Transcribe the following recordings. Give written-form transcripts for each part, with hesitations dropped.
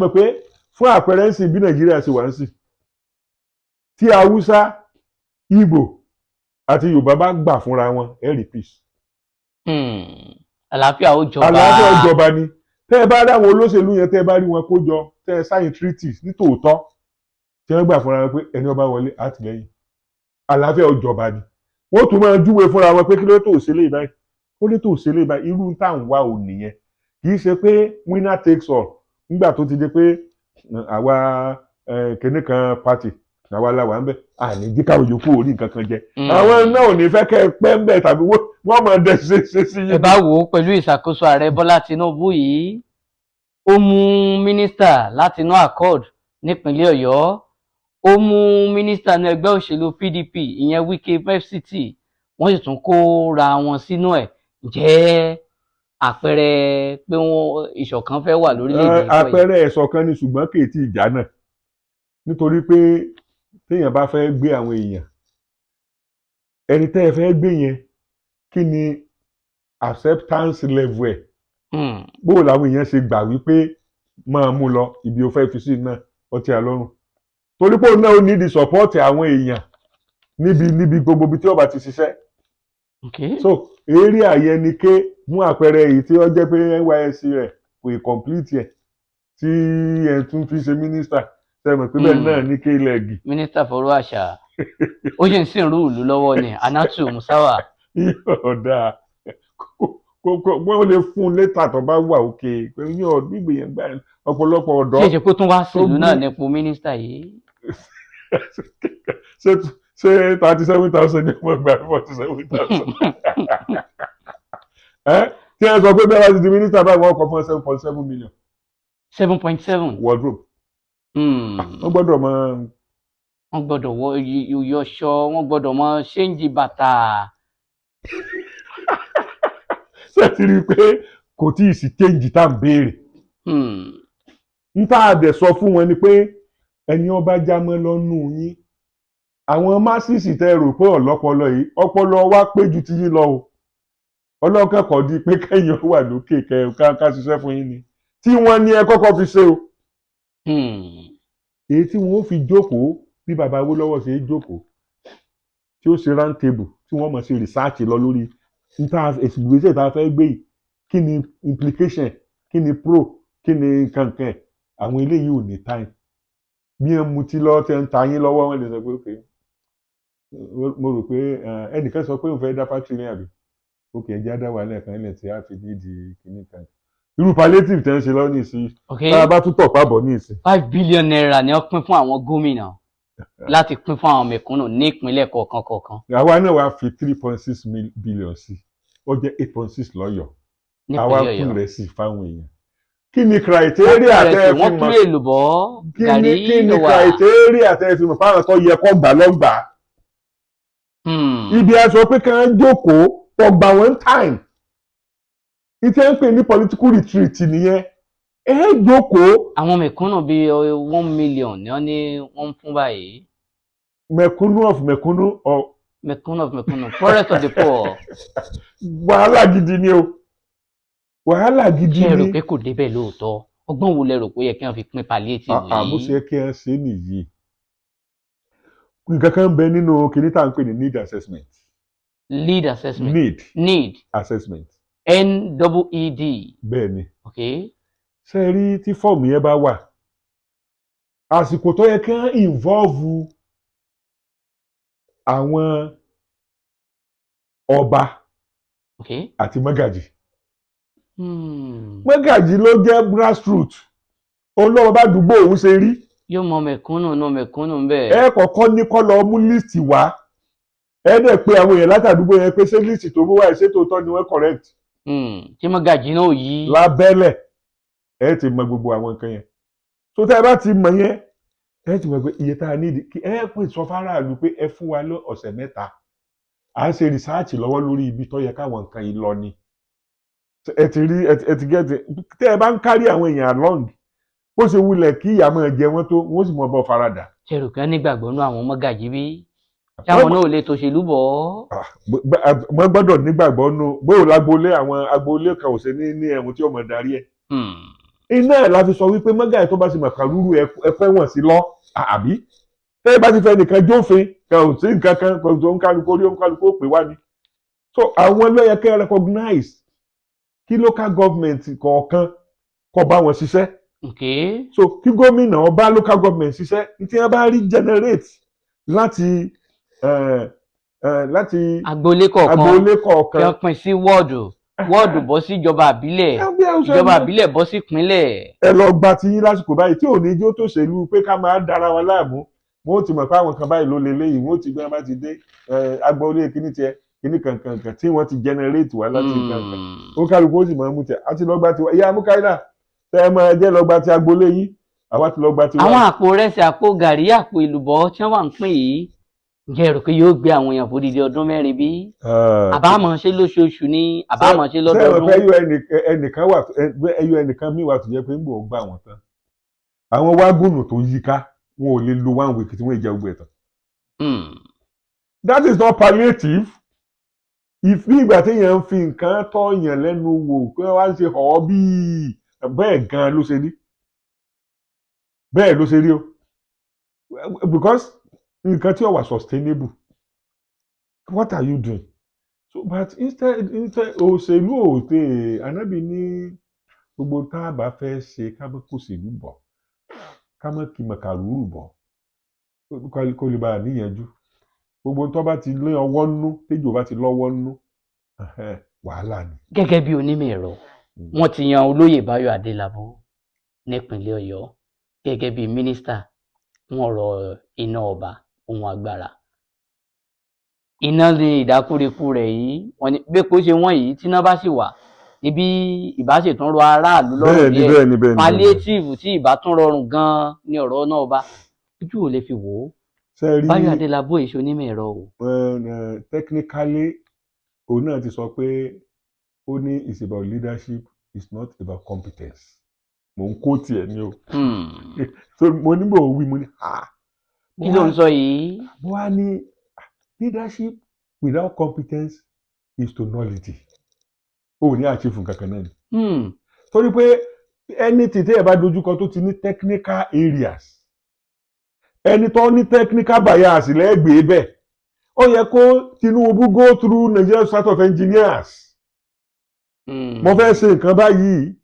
Mọ̀ pé fún àpẹẹrẹ ń sìn, bí Nàìjíríà ṣe wà ń sìn, tí Haúsá, Ìgbò àti Yorùbá bá gbà fúnra wọn, ẹ rí peace. Àlàáfíà ó jọba. Àlàáfíà ó jọba ni. Tẹ́ ẹ bá rí àwọn olóṣèlú yẹn, tẹ́ ẹ bá rí wọn kó jọ, tẹ́ ẹ sign treaties nítòótọ́, tí wọ́n gbà fúnra wọn pé ẹni ó bá wọlé àtìlẹ́yìn, àlàáfíà ó jọba ni. Wọ́n tún máa júwe fúnra wọn pé kí ló tó ṣe lè báyìí, kó lè tó ṣe lè báyìí. Irú tá à ń wá ò nìyẹn. Kì í ṣe pé winner takes all. Nígbà tó ti di pé àwa kinní kan party, àwa la wà ń bẹ, àní jí káwọn yòókù orí nǹkan kan jẹ. Àwọn náà ò ní fẹ́ kẹ́ ẹ pẹ́ ń bẹ̀, tàbí wọ́n máa dẹ ṣe ṣe sí Ẹ bá wò ó, pẹ̀lú ìṣàkóso ààrẹ Bọ́lá Tinubu yìí, ó mú mínísítà láti inú Accord nípínlẹ̀ Ọ̀yọ́, ó mú mínísítà ní ẹgbẹ́ òṣèlú PDP, ìyẹn Wike FCT, wọ́n sì tún kó ra wọn sínú ẹ̀. Jẹ́ àpẹẹrẹ pé wọ́n ìṣọ̀kan fẹ́ wà lórílẹ̀‐èdè yìí? Àpẹẹrẹ ìṣọ̀kan ni, ṣùgbọ́n kì í tí ì já náà, nítorí pé téèyàn bá fẹ́ gbé àwọn èèyàn, ẹni tẹ́ ẹ fẹ́ gbé yẹn, kí ni acceptance level ẹ̀? Bó làwọn èèyàn ṣe gbà wípé máa mú lọ ibi ó fẹ́ fi sí náà ọtí àlọ́run, torí pé òun náà ó need support àwọn èèyàn níbi gbogbo ibi tí ó bá ti ṣiṣẹ́. So area yẹn ni ké mú àpẹẹrẹ èyí tí ó jẹ́ pé NYSC rẹ̀ kò ì complete ẹ̀, tí ẹ̀ tún fi ṣe mínísítà, ṣe mọ̀ pé bẹ́ẹ̀ náà ní ké lẹ́gì. Mínísítà fọ̀rọ̀ àṣà, ó sì ń sìn rú ìlú lọ́wọ́ ni, Anatu Musawa. Ọ̀dà wọ́n lè fún un létà tó bá wà òkè pé ní ọdún ìgbìyànjú gbà ọ̀pọ̀lọpọ̀ ọ̀dọ́. Ṣé ìṣe kó tún wá sílùú náà tó nípò mínísítà yìí? Ṣé 37,000 ní wọ́n gbà, 47,000 tí ẹ sọ pé bẹ́ẹ̀ bá ti di mínísítà báyìí, wọ́n kọ fún 7.7 million. 7.7. Wardrobe, wọ́n gbọ́dọ̀ mọ. Wọ́n gbọ́dọ̀ wọ yọṣọ, wọ́n gbọ́dọ̀ mọ change bàtà. Ṣé ti rí i pé kò tí ì sí change tá à ń béèrè? N tá a dẹ̀ sọ fún wọn ni pé ẹni ọba jámọ́ lọ́nù yín, àwọn masses tẹ́ rò pé ọ̀lọ́pọlọ yìí, ọpọlọ wa pé ju ti yín lọ o. Ọlọ́kẹ́kọ̀ọ́ di pé kẹ́yìn ó wà lókè kẹ́ ká ṣiṣẹ́ fún yín ni tí wọ́n ní ẹ kọ́kọ́ fi ṣe o. Èyí tí wọ́n ó fi jókòó bí bàbá Awólọ́wọ̀ ṣe é jókòó, tí ó ṣe round table, tí wọ́n mọ̀ ṣe research lọ lórí níta ìgbésẹ̀ tá a fẹ́ gbé yìí, kí ni implication, kí ni pro, kí ni kankan. Àwọn eléyìí ò ní time. Bí ẹ mutí lọ́wọ́, tẹ́ ń ta yín lọ́wọ́, wọ́n lè sọ pé, "Ok, mo rò pé ẹnìkan sọ pé òun fẹ́ dá factory ní àbí? Ok, ẹ jẹ́ á dá wàhálà kan ilẹ̀ tí a fi nídìí kíní kan." Irú palliative tẹ́ ń ṣe lọ́wọ́ ní ìsìn, tá a bá tún tọ̀ pàbọ̀ ní ìsìn. ₦5 billion ni wọ́n pín fún àwọn gómìnà láti pín fún àwọn mẹ̀kúnnù ní ìpínlẹ̀ kọ̀ọ̀kan kọ̀ọ̀kan. Àwa náà wá fi 3.6 billion sí, ó jẹ́ 8.6 lọ́yọ̀ọ́. Àwa nípínlẹ̀ kún Ọ̀yọ́. Rẹ̀ sí fáwọn èèyàn. Kí ni criteria tẹ́ ẹ fi Wọ́n mọ̀? tún èlùbọ́, Kí gàrí, ni kí ni ẹ̀wà. criteria tẹ́ ẹ fi mọ̀ fáwọn tó yẹ kó gbà lọ́gbà? Ibi ẹ sọ pé kí wọ́n jókòó kó gbà wọ́n time, ìtẹ́ ń pè ní political retreat nìyẹn. Ẹ jókòó. Àwọn mẹ̀kúnnù bíi 1 million ni wọ́n ní wọ́n ń fún báyìí. Mẹ̀kúnnù of mẹ̀kúnnù of Mẹ̀kúnnù of mẹ̀kúnnù, poorest of the poor. Wàhálà gidi ni o, wàhálà gidi Ṣé ẹ rò ni. pé kò débẹ̀ lóòótọ́? Ọgbọ́n wo lẹ rò pé ó yẹ kí wọ́n fi pín palliative Bó ṣe yìí? yẹ kí ẹ ṣe nìyí. Nǹkan kan ń bẹ nínú kinní tá à ń pè ní need assessment. Lead assessment. Need. Need. Assessment. N double E D. Bẹ́ẹ̀ ni. Ṣe rí tí fọ́ọ̀mù yẹn bá wà, àsìkò tó yẹ kí wọ́n involve àwọn ọba àti mọ́gàjì. Mọ́gàjì ló jẹ́ grassroot, olówó bá dùgbò òun ṣe rí. Yóò mọ mẹ̀kúnnù náà, mẹ̀kúnnù ń bẹ. Ẹ kọ́kọ́ ní kọ́ lọ mú list wá. Ẹ dẹ̀ pé àwọn èèyàn látàdúgbò yẹn pé ṣé list tó mú wá ẹ̀, ṣé tòótọ́ ni wọ́n correct? Tí mọ́gàjì náà yí. Lábẹ́lẹ̀, ẹ ti mọ gbogbo àwọn nǹkan yẹn. Tó tẹ́ ẹ bá ti mọ̀ yẹn, ẹ ti mọ̀ pé iye tá a nídìí kí ẹ pè sọ fáráàlú pé ẹ fún wa lọ ọ̀sẹ̀ 3, à ń ṣe research lọ́wọ́ lórí ibi tó yẹ káwọn nǹkan yìí lọ ni. Ẹ ti rí, ẹ ti gẹ́tì. Tẹ́ ẹ bá ń kárí àwọn èèyàn along, bó ṣe wulẹ̀ kí ìyà máa jẹ wọ́n tó, wọ́n sì mọ bọ́ faradà. Ṣe rò kí wọ́n nígbàgbọ́ nú àwọn mọ́gàjì bí? Táwọn náà ò lè tòṣèlú bọ̀ ọ́? Wọ́n gbọ́dọ̀ nígbàgbọ́ nú bóyá lágboolé, àwọn agboolé kan ò ṣe ní ẹ̀hún tí ó mọ̀ darí ẹ̀. Iná ẹ̀ la fi sọ wípé mọ́gàjí tó bá ṣe màkàrúrú, ẹ̀fẹ́ wọ̀n sí lọ, àbí tẹ́ ẹ bá ti fẹ́ nìkan jófin, kò sí nǹkan kan, kò tó ń kálukú orí, ń kálukú ó pè wá ni. So àwọn ló yẹ kẹ́ ẹ recognize kí local government kọ̀ọ̀kan kó bá wọn ṣiṣẹ́. So kí gómìnà ó bá local government ṣiṣẹ́, tí wọ́n bá rí generate láti Agboolé kọ̀ọ̀kan, agboolé kí kọ̀ọ̀kan, wọ́n pín sí wọ́ọ̀dù, wọ́ọ̀dù bọ́ sí ìjọba àbílẹ̀, ìjọba àbílẹ̀ bọ́ sí ìpínlẹ̀. Ẹ lọ gba ti yín lásìkò báyìí tí ò ní jó tó ṣèlú pé ká máa dára wa láàmú. Wọn ó ti mọ̀ pé àwọn kan báyìí ló lè léyìí, wọn ó ti gbé wọn bá ti dé agboolé kíní tiẹ̀ kíní kankan tí wọ́n ti generate wá láti kankan, ó kálukú ó sì máa mú tiẹ̀ àti lọ gba tiwa. Ìyá Mukaila, tẹ ẹ máa jẹ́ lọ gba ti agboolé yín, àwa ti lọ gba tiwa. Àwọn àpò rẹsì, àpò gàrí, àpò èlùbọ́ tí wọ́n wà ń pín yìí, ǹjẹ́ ẹ rò pé yóò gbé àwọn èèyàn fódìdí ọdún 4 bí? Àbámọ̀ ṣe lóṣooṣù ni, àbámọ̀ ṣe sẹ́wọ̀n lọ́dọọdún? Pé ẹyọ ẹnìkan wà, ẹyọ ẹnìkan míì wà tó jẹ́ pé ń gbò gbà wọ́n tán, àwọn wagon tó yí ká, wọn ò lè lo one week tí wọ́n ì jẹ gbogbo ẹ̀ tán. That is not palliative. Ìfi ìgbà téèyàn ń fi nǹkan tọ́ yàn lẹ́nu wò pé wọ́n á ṣe họ́ bíi bẹ́ẹ̀ gan-an ló ṣe rí, bẹ́ẹ̀ ló ṣe rí o, because nǹkan tí ó wà sustainable, what are you doing? So but instead òṣèlú òde ànábì ní gbogbo tá a bá fẹ́ ṣe, ká má kó òṣèlú bọ̀, ká má kí màkàrúrù bọ̀, kó lè bá a níyànjú. Gbogbo tó bá ti lé ọwọ́ nú, téjò bá ti lọ́wọ́ nú, wàhálà ni. Gẹ́gẹ́ bí onímọ̀ ẹ̀rọ, wọ́n ti yan olóyè Báyọ̀ Adélábù nípínlẹ̀ Ọ̀yọ́ gẹ́gẹ́ bí mínísítà fún ọ̀rọ̀ iná ọba, ohun agbára iná. Ní ìdákúrekú rẹ̀ yìí, wọ́n ní bẹ́ẹ̀ ṣe wọ́n yìí, tíná bá sì wà níbi, ìbá sì tún rọ aráàlú lọ́rùn díẹ̀. bẹ́ẹ̀ni bẹ́ẹ̀ni. Palliative tí ìbá tún rọrùn gan-an ní ọ̀rọ̀ náà ọba. Ojú ò lè fi wò ó? Ṣe rí, Báyọ̀ Adélábù èso onímọ̀ ẹ̀rọ o. Technically, òun náà ti sọ pé ó ní it's about leadership, it's not about competence. Mò ń kó tiẹ̀ ní o. So mo ní bò wí, mo ní ah. Kí ló ń sọ yìí? Mo wá ní leadership without competence is to nullity. O ò ní achieve nǹkan kan náà ni. Torí pé anything tí ẹ bá dojúkọ tó ti ní technical areas, ẹni tó ní technical bias lẹ́gbẹ̀ẹ́ bẹ́ẹ̀, ó yẹ kó Tinubu go through Nigerian Society of Engineers. Mo fẹ́ ṣe nǹkan báyìí,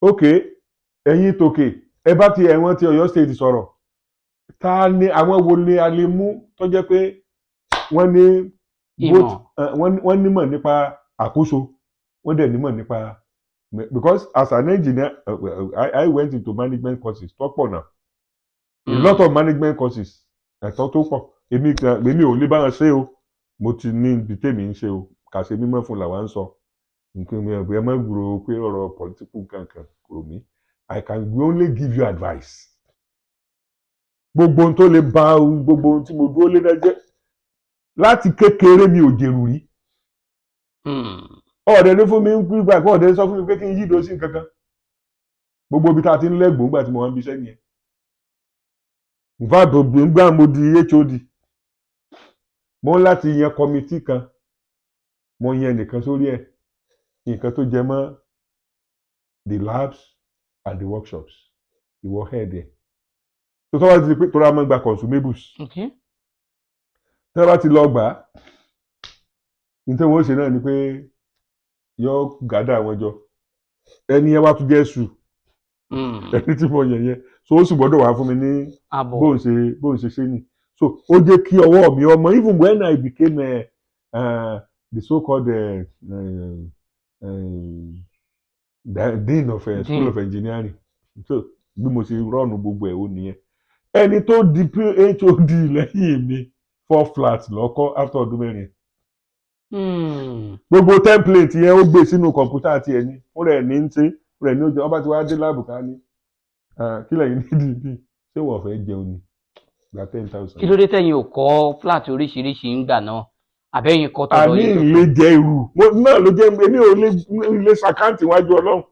ok, ẹ̀yin tòkè, ẹ bá ti ẹ̀wọ̀n ti Ọ̀yọ́ State sọ̀rọ̀, ta ni àwọn wo ni a lè mú tó jẹ́ pé wọ́n ní both wọ́n nímọ̀ nípa àkóso, wọ́n dẹ̀ nímọ̀ nípa, because as an engineer, I went into management courses tó pọ̀ náà, a lot of management courses, ẹ̀tọ́ tó pọ̀. Èmi kan, èmi ò lè bá wọn ṣe o. Mo ti ní ibi tèmi ń ṣe o. Kà ṣe mímọ́ fún làwa ń sọ nǹkan mi. Ẹ má gbúrò pé ọ̀rọ̀ political kankan kúrò mí. I can only give you advice. Gbogbo ohun tó lè ba gbogbo ohun tí mo dúró lé náà jẹ́, láti kékeré mi ò jèrú rí. Ọ̀dẹ̀ ló fún mi ń gbígbà pé ọ̀dẹ̀ sọ fún mi pé kí n yído sí nǹkan kan. Gbogbo ibi tá a ti ń lẹ́gbọ̀ọ́ nígbà tí mo wà ń bí iṣẹ́ nìyẹn. Nfa gbogbo nígbà mo di HOD, mo ń láti yan committee kan, mo yan nìkan sórí ẹ̀, nǹkan tó jẹ mọ́ the labs and the workshops, ìwọ head ẹ̀ tó tọ́ bá ti di pé tó rà máa ń gba consumables, tí wọ́n bá ti lọ gbà á, ní tí wọ́n ṣe náà ni pé yọ gàdá àwọn jọ. Ẹni yẹn wá tún jẹ́ sù, ẹni tí mo yẹn yẹn, so ó sì gbọ́dọ̀ wá fún mi ní àbọ̀. Bóun ṣe ni. So ó jẹ́ kí ọwọ́ mi ọmọ, even when I became the so-called dean of School Dean. of Engineering, so bí mo ṣe run gbogbo ẹ̀ ó nìyẹn. Ẹni tó di HOD lẹ́yìn mi, four flat lọ́kọ́ after ọdún 4. Gbogbo template yẹn, ó gbé sínú kọ̀ǹpútà àti ẹni fúnra ẹ̀ ní ń ṣe, fúnra ẹ̀ ní ó jẹ. Ọba tí wàá dé láàbù ká ní, "Ah, kí lẹ́yìn nídìí bí ṣé wọ́n fẹ́ jẹun ni? Gba 10,000." Kí ló dé tẹ̀yin ò kọ́ flat oríṣiríṣi ńgbà náà? Àbẹ́yìn kọ́ tọ̀dọ̀ Àní yín tó ìlé jẹ irú náà ló jẹ́. Èmi ò lè lè ṣàkáǹtì wájú Ọlọ́run.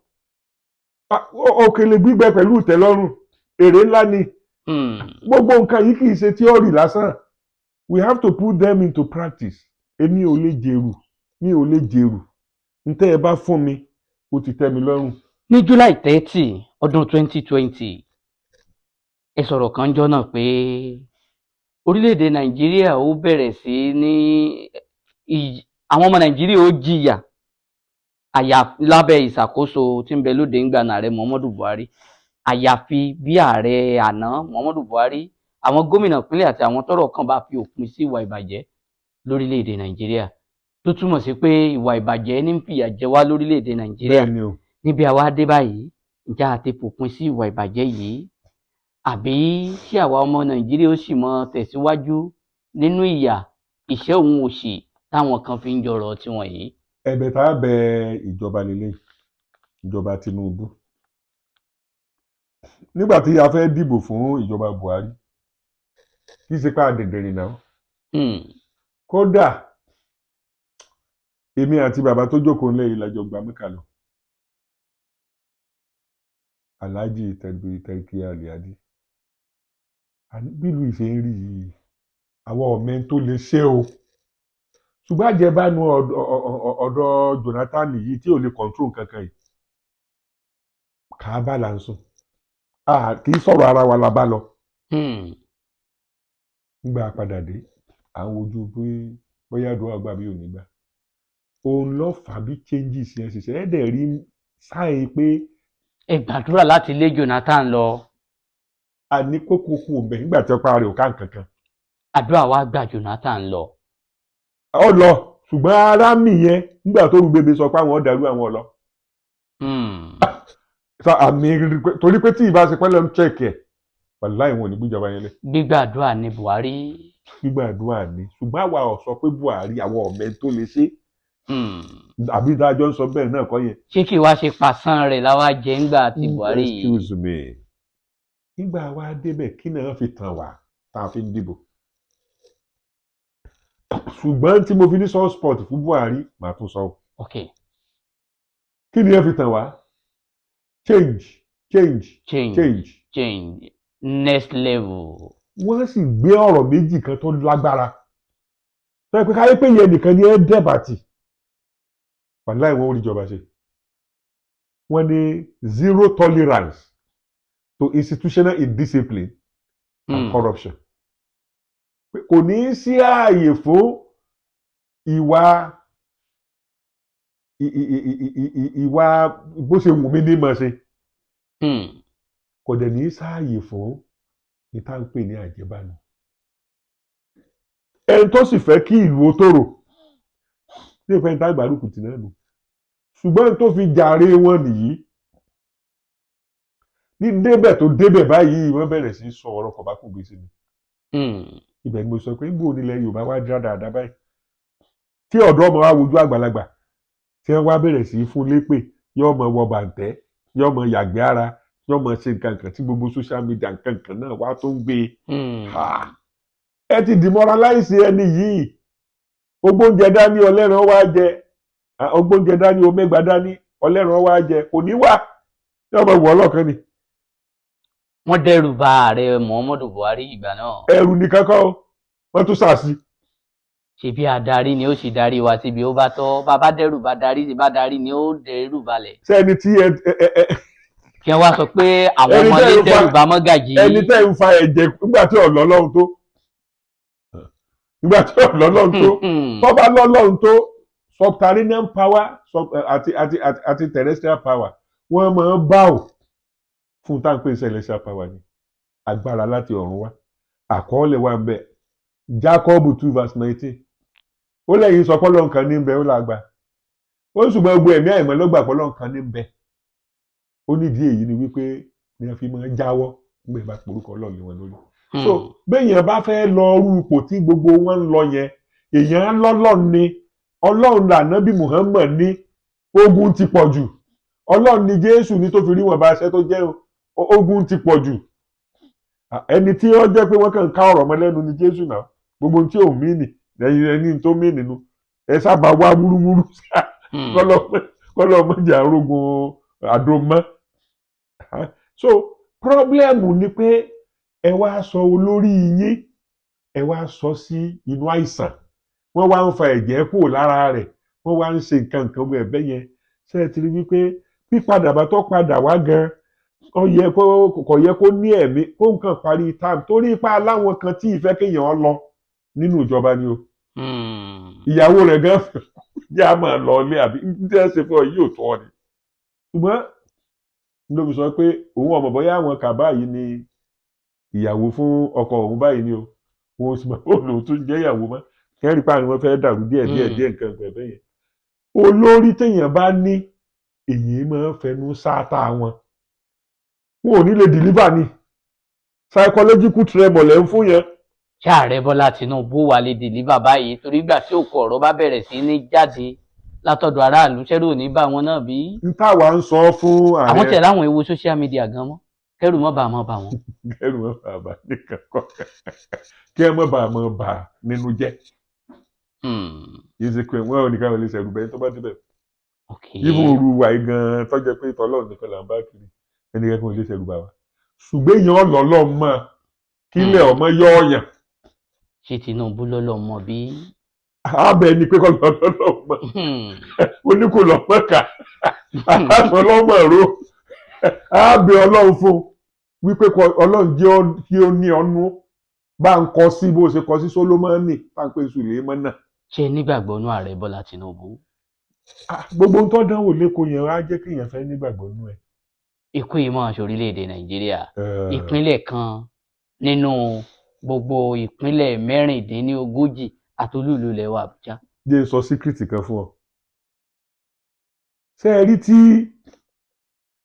Ah, òkèlè gbígbẹ pẹ̀lú ìtẹ́lọ́rùn, èrè ńlá ni. Gbogbo nǹkan yìí kì í ṣe theory lásán, we have to put them into practice. Èmi ò lè jèrú, mi ò lè jèrú. Ntẹ́ ẹ bá fún mi, ó ti tẹ́ mi lọ́rùn. Ní July 30 ọdún 2020, ẹ sọ̀rọ̀ kan jọ́ náà pé orílẹ̀-èdè Nàìjíríà ó bẹ̀rẹ̀ sí ní àwọn ọmọ Nàìjíríà ó jìyà àyà lábẹ́ ìṣàkóso tí ń bẹ lóde ńgbà náà, ààrẹ Muhammadu Buhari, àyàfi bí ààrẹ àná Muhammadu Buhari, àwọn gómìnà ìpínlẹ̀ àti àwọn tọ́rọ̀ kàn bá fi òpin sí ìwà ìbàjẹ́ lórílẹ̀-èdè Nàìjíríà, tó túmọ̀ sí pé ìwà ìbàjẹ́ ní ń fìyà jẹ wá lórílẹ̀-èdè Nàìjíríà. Bẹ́ẹ̀ ni o. Níbi àwa dé báyìí, ǹjẹ́ a ti fòpin sí ìwà ìbàjẹ́ yìí, àbí ṣé àwa ọmọ Nàìjíríà ó sì mọ tẹ̀síwájú nínú ìyà, ìṣẹ́ òun òṣì táwọn kan fi ń jọrọ̀ tiwọn yìí? Ẹ̀bẹ̀ tá a bẹ ìjọba lélẹ̀, ìjọba Tinubu, nígbà tí a fẹ́ dìbò fún ìjọba Buhari, kì í ṣe pé a dìndìnrìn náà. Kódà èmi àti bàbá tó jókòó ńlẹ̀ yìí la jọ gba Mẹ́kà lọ, Alhaji Tẹ̀kí Aliadi. Bílùú ìṣe ń rí yìí, àwọn ọ̀mẹ́ tó lè ṣe o, ṣùgbọ́n àjẹbánu ọ̀dọ̀ Jonathan yìí tí ò lè control kankan yìí, Kàábà là ń sùn, kì í sọ̀rọ̀ ara wa la bá lọ. Nígbà padà dé, à ń wojú bí bóyá àdúrà gbà bí ò ní gbà. Òun ló fà á bí changes yẹn ṣiṣẹ́ ẹ̀ dẹ̀ rí sáì pé Ẹ gbàdúrà láti lé Jonathan lọ. A ní kókó kú òun bẹ̀ nígbà tí ọ̀pá rẹ̀ ò ká nǹkan kan. Àdúrà wa gbà, Jonathan lọ. Ọ lọ, ṣùgbọ́n ara mi yẹn nígbà tó rú bèbè sọ pé àwọn ọ̀dàrú àwọn ọ̀lọ́. Àmì torí pé tí ìbá ṣe pẹ́lẹ́ ń check ẹ̀, wàláì wọn ò ní gbéjọba yẹn lẹ̀. Gbígbàdúrà ní Buhari. Gbígbàdúrà ni, ṣùgbọ́n àwa ò sọ pé Buhari, àwọn ọ̀mẹ́ tó lè ṣe. Àbí dájọ́ ń sọ bẹ́ẹ̀ náà kọ́ yẹn? Ṣé kí wàá ṣe pàṣán rẹ̀ láwa jẹ́ ńgbà tí Buhari yìí? Excuse me, nígbà wa débẹ̀, kí náà fi tàn wá tá a fi ń dìbò? Ṣùgbọ́n tí mo fi ní soft spot fún Buhari, màá tún sọ. Kí ni ẹ fi tàn wá? Change, change, change, change, change, next level. Wọ́n sì gbé ọ̀rọ̀ méjì kan tó lágbára tó yẹ pé káyé pé yẹn nìkan ni ẹ dẹ̀bàtì, wàláì wọ́n ò rí ìjọba ṣe. Wọ́n ní zero tolerance to institutional indiscipline and corruption. Pé kò ní í sí ààyè fún ìwà ìwà bó ṣe wù mí ní mọ̀ ṣe. Kò dẹ̀ ní í sáàyè fún ní tá à ń pè ní àjẹbánu. Ẹni tó sì fẹ́ kí ìlú ó tòrò ní ìfẹ́ ní àgbàrúkù tì náà nù, ṣùgbọ́n tó fi jàre wọn nìyí, ní débẹ̀ tó débẹ̀ báyìí, wọ́n bẹ̀rẹ̀ sí í sọ ọ̀rọ̀ kọ̀bákùngbé sí mi. Ibẹ̀ ni mo sọ pé níbo nílẹ̀ Yorùbá wá dá dáadáa báyìí tí ọ̀dọ́ ọmọ wa wojú àgbàlagbà tí wọ́n wá bẹ̀rẹ̀ sí í fún lépè, yóò mọ wọ bàǹtẹ́, yóò mọ yàgbé ara, yóò mọ ṣe nǹkan kan tí gbogbo social media nǹkan kan náà wá tó ń gbé e. Ha! Ẹ ti demoralize ẹni yìí. Ogbóúnjẹ dání, ọlẹ́ran wá jẹ. Ogbóúnjẹ dání, omẹ́gbà dání, ọlẹ́ran wá jẹ, kò ní wá, yóò mọ wọ ọlọ́kan ni. Wọ́n dẹ́rù bà ààrẹ Muhammadu Buhari ìgbà náà. Ẹrù nìkan kọ́ o, wọ́n tún sàsí. Ṣebí adarí ni ó sì darí wa síbi ó bá tọ́. Bàbá dẹ́rù bá darí sí, bá darí ni ó dẹ́rù balẹ̀. Sẹ́ni tí ẹ ẹ ẹ Kí wọ́n wá sọ pé àwọn Ẹni ọmọdé tẹ́ ń dẹ́rù bà mọ́gàjì. Ẹni tẹ́ ń fa ẹ̀jẹ̀ nígbà tí ọ̀lọ́ lọ́hùn tó, nígbà tí ọ̀lọ́ lọ́hùn tó, tó bá lọ́lọ́hùn tó, subterranean power àti terrestrial power, wọ́n máa ń bá ò fún tá à ń pè celestial power ni, agbára láti ọ̀run wá. Àkọọ́lẹ̀ wà ń bẹ, Jacob 2 verse 19. Ó lẹ́yìn sọ pọ́lọ́ nǹkan ní bẹ, ó lágbá ó, ṣùgbọ́n gbogbo ẹ̀mí àìmọ́ ló gbà pọ́lọ́ nǹkan ní bẹ. Ó nídìí èyí ni wípé ní wọ́n fi máa ń jáwọ́ nígbà bá porúkọ Ọlọ́run lé wọn lórí. So béèyàn bá fẹ́ lọ rú ipò tí gbogbo wọn ń lọ yẹn, èèyàn lọ́lọ́run ni. Ọlọ́run lànábì Muhammad ní ogun ti pọ̀ jù. Ọlọ́run ni Jésù ní tó fi rí wọn bá aṣẹ tó jẹ́ ogun ti pọ̀ jù. Ẹni tí ó jẹ́ pé wọ́n kàn ń ká ọ̀rọ̀ mọ́ lẹ́nu ni Jésù náà. Gbogbo ohun tí ò mí nì lẹ́yìn ẹni tó mí nínú ẹ sábà wá wúrúwúrú kọ́lọ́ mọ́jà arógun àdó mọ́. So problem ni pé ẹ wá sọ olórí yín, ẹ wá sọ sí inú àìsàn, wọ́n wá ń fa ẹ̀jẹ̀ kúrò lára rẹ̀, wọ́n wá ń ṣe nǹkan nǹkan bẹ́ẹ̀ bẹ́ẹ̀ yẹn. Ṣé ẹ ti rí wípé Pípadà bá tó padà wá gan, ó yẹ kó, kò yẹ kó ní ẹ̀mí kó nǹkan parí time, torí ipa aláwọn kan tí ìfẹ́ kéèyàn lọ nínú ìjọba ni o. Ìyàwó rẹ̀ gan jẹ́ a máa lọ ilé àbí ní tí ẹ ṣe fún ọ yìí ò tọ́ ni. Ṣùgbọ́n ló fi sọ pé òun ọmọ bóyá àwọn kàbá yìí ni ìyàwó fún ọkọ òun báyìí ni o, òun sì mọ̀ pé òun lòun tún jẹ́ ìyàwó mọ́. Kẹ́rì pa àwọn fẹ́ dàrú díẹ̀ díẹ̀ díẹ̀, nǹkan nǹkan bẹ́ẹ̀ yẹn. Olórí téèyàn bá ní, èyí máa ń fẹnu sáátá wọn, wọn ò ní lè deliver ni. Psychological tremor lẹ́ ń fún yẹn. Ṣé ààrẹ Bọ́lá Tinubu wà lè deliver báyìí? Torí ìgbà tí òkú ọ̀rọ̀ bá bẹ̀rẹ̀ sí ní jáde látọ̀dọ̀ aráàlú, ṣẹ́rù ò ní bá wọn náà bí? N táwa ń sọ fún Àwọn ààrẹ tẹ̀lé àwọn ewu social media gan mọ́, kẹ́rù mọ́ bá mọ́ bá wọn. Kẹ́rù mọ́ bàbá nìkan kọ́, kí ẹ mọ́ bàa mọ́ bà nínú jẹ́. Yìí ṣe pé wọ́n ò ní káwọn lè ṣẹ̀rù bẹ́ẹ̀ tó bá débẹ̀. Even òru wa yìí gan-an tó jẹ́ pé tọ́lọ́run nìkan là ń bá kiri, ẹnì kankan ò lè ṣẹ̀rù bà wá, ṣùgbọ́n èèyàn ọlọ́lọ́ mọ́ kílẹ̀ ọmọ yọ ọ̀yàn. Ṣé Tinubu lọ́lọ́ mọ̀ bí? Abẹ ni pé kọ́ lọ́lọ́ mọ́. Ó ní kò lọ́mọ ká aṣọ lọ́mọ ro. Abẹ Ọlọ́run fún wípé kọ Ọlọ́run jẹ́ kí ó ní ọnú bá ń kọ sí bó ṣe kọ sí Sólómọ́nì, bá ń pè Sùlẹ́mọ́nà. Ṣé nígbàgbọ́ nú ààrẹ Bọ́lá Tinubu? Ah, gbogbo ohun tó dánwò lẹ́kọ̀ọ́ yẹn á jẹ́ kéèyàn fẹ́ nígbàgbọ́ nú ẹ̀. Ikú yìí mọ̀ ṣe orílẹ̀-èdè Nàìjíríà, ìpínlẹ̀ kan nínú gbogbo ìpínlẹ̀ 36 àtolúùlú ilẹ̀ wa Àbújá. Jẹ́ n sọ secret kan fún ọ. Ṣé ẹ rí, tí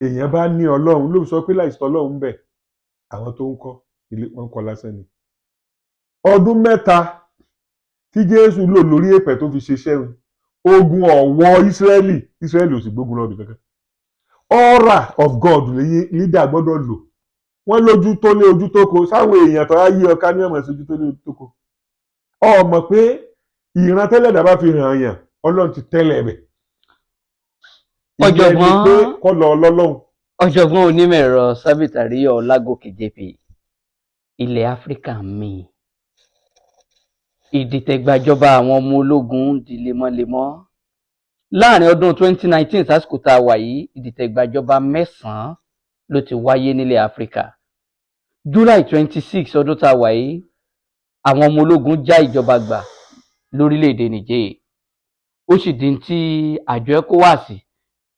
èèyàn bá ní Ọlọ́run, ló fi sọ pé láìsí Ọlọ́run ń bẹ, àwọn tó ń kọ́ ilé wọn ń kọ́ lásán ni. Ọdún 3 tí Jésù lò lórí èpẹ̀ tó fi ṣiṣẹ́ òun, ogun ọ̀wọ́ Ísírẹ́lì, Ísírẹ́lì ò sì gbógun lọ́dún kankan. Aura of God lèyí leader gbọ́dọ̀ lò. Wọ́n lójú tó lé ojú tó ko sáwọn èèyàn tó á yí ọká ní ọmọ sí ojú tó lé ojú tó ko. Ọmọ pé ìran tẹ́lẹ̀ dá bá fi hàn yàn, Ọlọ́run ti tẹ́lẹ̀ bẹ̀. Ìyẹn ni pé kọ́ lọ ọlọ́lọ́run. Ọ̀jọ̀gbọ́n onímọ̀ ẹ̀rọ Sabit Àríyọ̀ Ọlágòkè JP, ilẹ̀ Áfíríkà míì, ìdìtẹ̀gbàjọba àwọn ọmọ ológun ń di lemọ́lemọ́. Láàrin ọdún 2019 sásìkò tá a wà yìí, ìdìtẹ̀gbàjọba mẹ́sàn-án ló ti wáyé nílẹ̀ Áfíríkà. July 26 ọdún tá a wà yìí, àwọn ọmọ ológun já ìjọba gbà lórílẹ̀‐èdè Niger. Ó sì di tí àjọ ECOWAS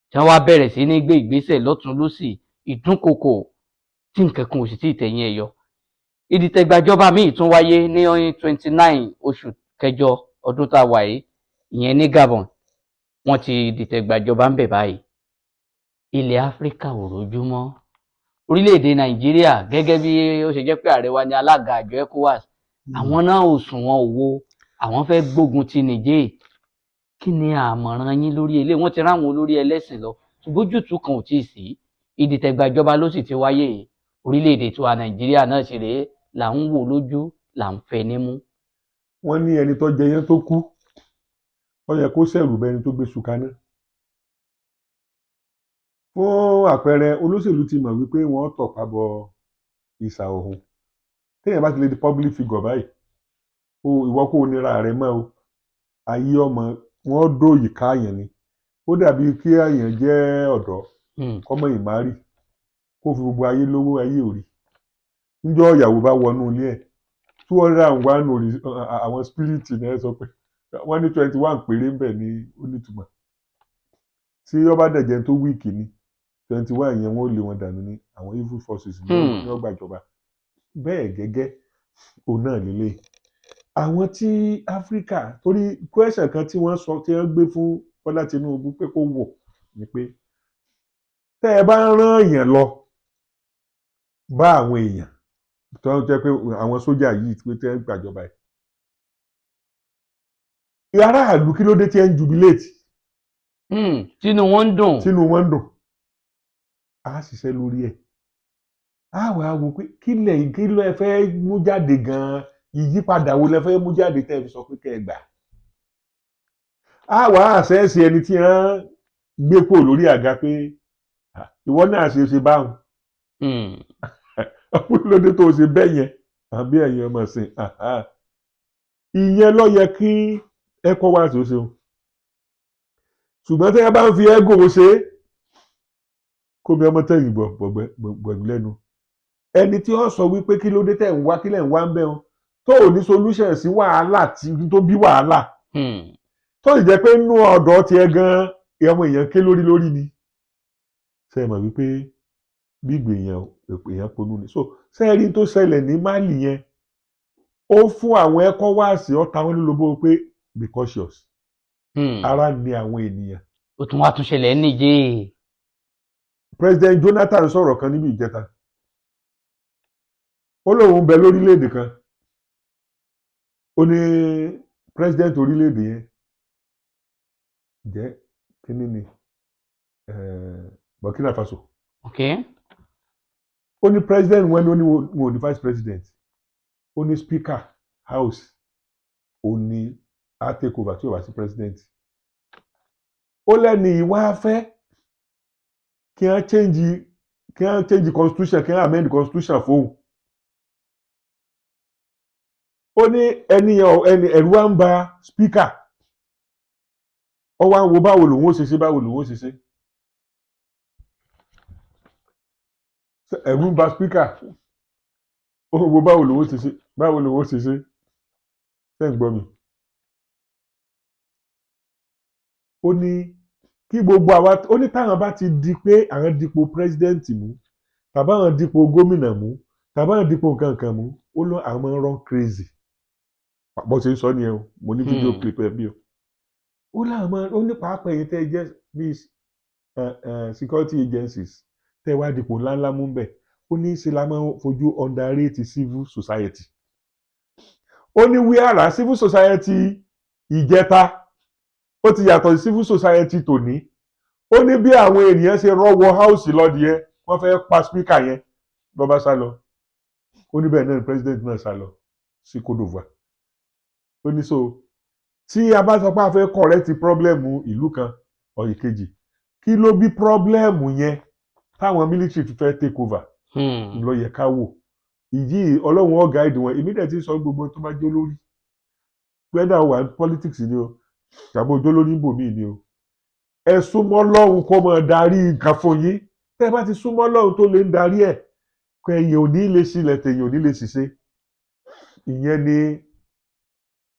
tí wọ́n wá bẹ̀rẹ̀ sí ní gbé ìgbésẹ̀ lọ́tún lọ́sì, ìdúnkokò tí nǹkan kan ò sì tí ì tẹ̀yìn ẹ̀ yọ. Ìdìtẹ̀gbàjọba míì tún wáyé ní 29 oṣù kẹjọ ọdún tá a wà yìí, ìyẹn ní Gabon. Wọ́n ti dìtẹ̀gbàjọba ń bẹ̀ báyìí. Ilẹ̀ Áfíríkà ò rójú mọ́. Orílẹ̀-èdè Nàìjíríà, gẹ́gẹ́ bí ó ṣe jẹ́ pé ààrẹ wa ní alága àjọ ECOWAS, àwọn náà ò sùn, wọn ò wo àwọn fẹ́ gbógun ti Niger. Kí ni àmọ̀ràn yín lórí eléyìí? Wọ́n ti ráwọn olórí ẹlẹ́sìn lọ, ṣùgbọ́n ojútùú kan ò tíì sí. Ìdìtẹ̀gbàjọba ló sì ti wáyé. Orílẹ̀-èdè tiwa Nàìjíríà náà sì rèé, là ń wò lójú, là ń fẹ́ nímú. Wọ́n ní ẹni tó jẹyán tó kú, ó yẹ kó ṣẹ̀rù bẹni tó gbé ṣu kaná. Fún àpẹẹrẹ, olóṣèlú ti mọ̀ wípé wọ́n tọ̀pá bọ ìsà òhun. Téèyàn bá ti lè di public figure báyìí o, ìwọ kó o nira rẹ mọ́ o, ayé ọmọ wọn dòyì káàyàn ni. Ó dàbí kí èèyàn jẹ́ ọ̀dọ́, kọ́mọ ìmárì, kó fi gbogbo ayé lówó ayé òrí. Níjọ́ ìyàwó bá wọnú ilé ẹ̀, 201 orí àwọn spirit náà sọ pé wọ́n ní 21 péré ń bẹ̀ ní ó nítumọ̀. Tí ó bá dẹ̀jẹ̀ tó weak ní 21 yẹn, wọ́n ó lé wọn dànù ní àwọn evil forces ní ó gbàjọba. Bẹ́ẹ̀ gẹ́gẹ́ òun náà lélẹ̀ àwọn tí Áfíríkà, torí question kan tí wọ́n sọ, tí wọ́n gbé fún Bọ́lá Tinubu pé kó wò ni pé tẹ́ ẹ bá ń rán èèyàn lọ bá àwọn èèyàn tó ń jẹ́ pé àwọn sójà yìí tí wọ́n gbàjọba yìí, aráàlú, kí ló dé tí ẹ ń jubilate? Tínú wọn ń dùn. Tínú wọn ń dùn. Á ṣiṣẹ́ lórí ẹ̀, á wàá wo pé kí lẹ fẹ́ mú jáde gan-an, ìyípadà wo lẹ fẹ́ mú jáde tẹ́ ẹ fi sọ pé kẹ́ ẹ gbà. Á wàá àṣẹ́sì ẹni tí wọ́n gbé kúrò lórí àga pé, "Ah, ìwọ náà ṣe ṣe báwọn, kí ló dé tó o ṣe bẹ́ẹ̀ yẹn?" Àbí ẹ̀yin ọmọ sìn, ìyẹn ló yẹ kí ECOWAS ó ṣe o. Ṣùgbọ́n tí wọ́n bá ń fi ego ṣe é. Kó mi ọmọ tẹ̀yìn bọ̀ bọ̀gbẹ́ lẹ́nu. Ẹni tí ó sọ wípé kí ló dé tẹ̀ ń wá, kí lẹ̀ ń wá ń bẹ̀ wọn, tó ò ní solution sí wàhálà tí tó bí wàhálà, tó sì jẹ́ pé nínú ọ̀dọ̀ tiẹ̀ gan-an ọmọ èèyàn ké lórí lórí ni. Ṣe é mọ̀ wípé bí ìgbè èèyàn èèyàn ponú ni? So ṣe é rí tó ṣẹlẹ̀ ní Mali yẹn, ó fún àwọn ECOWAS, ọ̀tá wọn lólobó pé be cautious. Ara ni àwọn ènìyàn. Ó tún wá tún ṣẹlẹ̀ ní Niger. President Jonathan sọ̀rọ̀ kan níbi ìjẹta. Ó lóun bẹ lórílẹ̀‐èdè kan. Ó ní president orílẹ̀‐èdè yẹn jẹ́ kíní ni Burkina Faso. Ó ní president wọn ní, ó ní wọn ò ní vice president. Ó ní speaker house, ó ní á take over tí ó wá sí president. Ó lẹ́ni ìwá fẹ́ kí wọ́n change constitution, kí wọ́n amend constitution fóun. Ó ní ẹni yẹn, ẹni ẹ̀rù wa ń ba speaker. Ó wá ń wo báwo lòun ó ṣe ṣe, báwo lòun ó ṣe ṣe. Ẹ̀rù ń ba speaker, ó wo báwo lòun ó ṣe ṣe, báwo lòun ó ṣe ṣe. Ṣé ń gbọ́ mi? Ó ní kí gbogbo àwa, ó ní táwọn bá ti di pé àwọn dipò president mú, tàbí àwọn dipò gómìnà mú, tàbí àwọn dipò nǹkan kan mú, ó lọ àwọn máa ń run crazy. Bó ṣe ń sọ nìyẹn o, mo ní fídíò clip ẹ bí o. Ó láwọn máa, ó ní pàápàá èyí tẹ́ ẹ jẹ́ bíi security agencies tẹ́ ẹ wá dipò ńláńlá mú bẹ́ẹ̀, ó ní í ṣe la máa ń fojú underrate civil society. Ó ní wíwàrà civil society ìjẹta, ó ti yàtọ̀ sí civil society tòní. Ó ní bí àwọn ènìyàn ṣe rọ́wọ́ house lọ́dí yẹn, wọ́n fẹ́ pa speaker yẹn, ló bá sá lọ. Ó ní bẹ́ẹ̀ náà ni president náà sá lọ sí Côte d'Ivoire. Ó ní so tí a bá sọ pé a fẹ́ correct problem ìlú kan or ìkejì, kí ló bí problem yẹn táwọn military fi fẹ́ take over ló yẹ ká wò. Ìyí Ọlọ́run ọ̀gá ìdí wọn. Èmi dẹ̀ ti sọ, gbogbo tó bá jó lórí, whether wà ní politics ni o tàbí ojó lórí ń bò míì ni o, ẹ súnmọ́ Ọlọ́run kó máa darí nǹkan fún yín. Tẹ́ ẹ bá ti súnmọ́ Ọlọ́run tó lè ń darí ẹ̀, kẹyìn ò ní lè sílẹ̀, tẹ̀yìn ò ní lè ṣiṣẹ́. Ìyẹn ni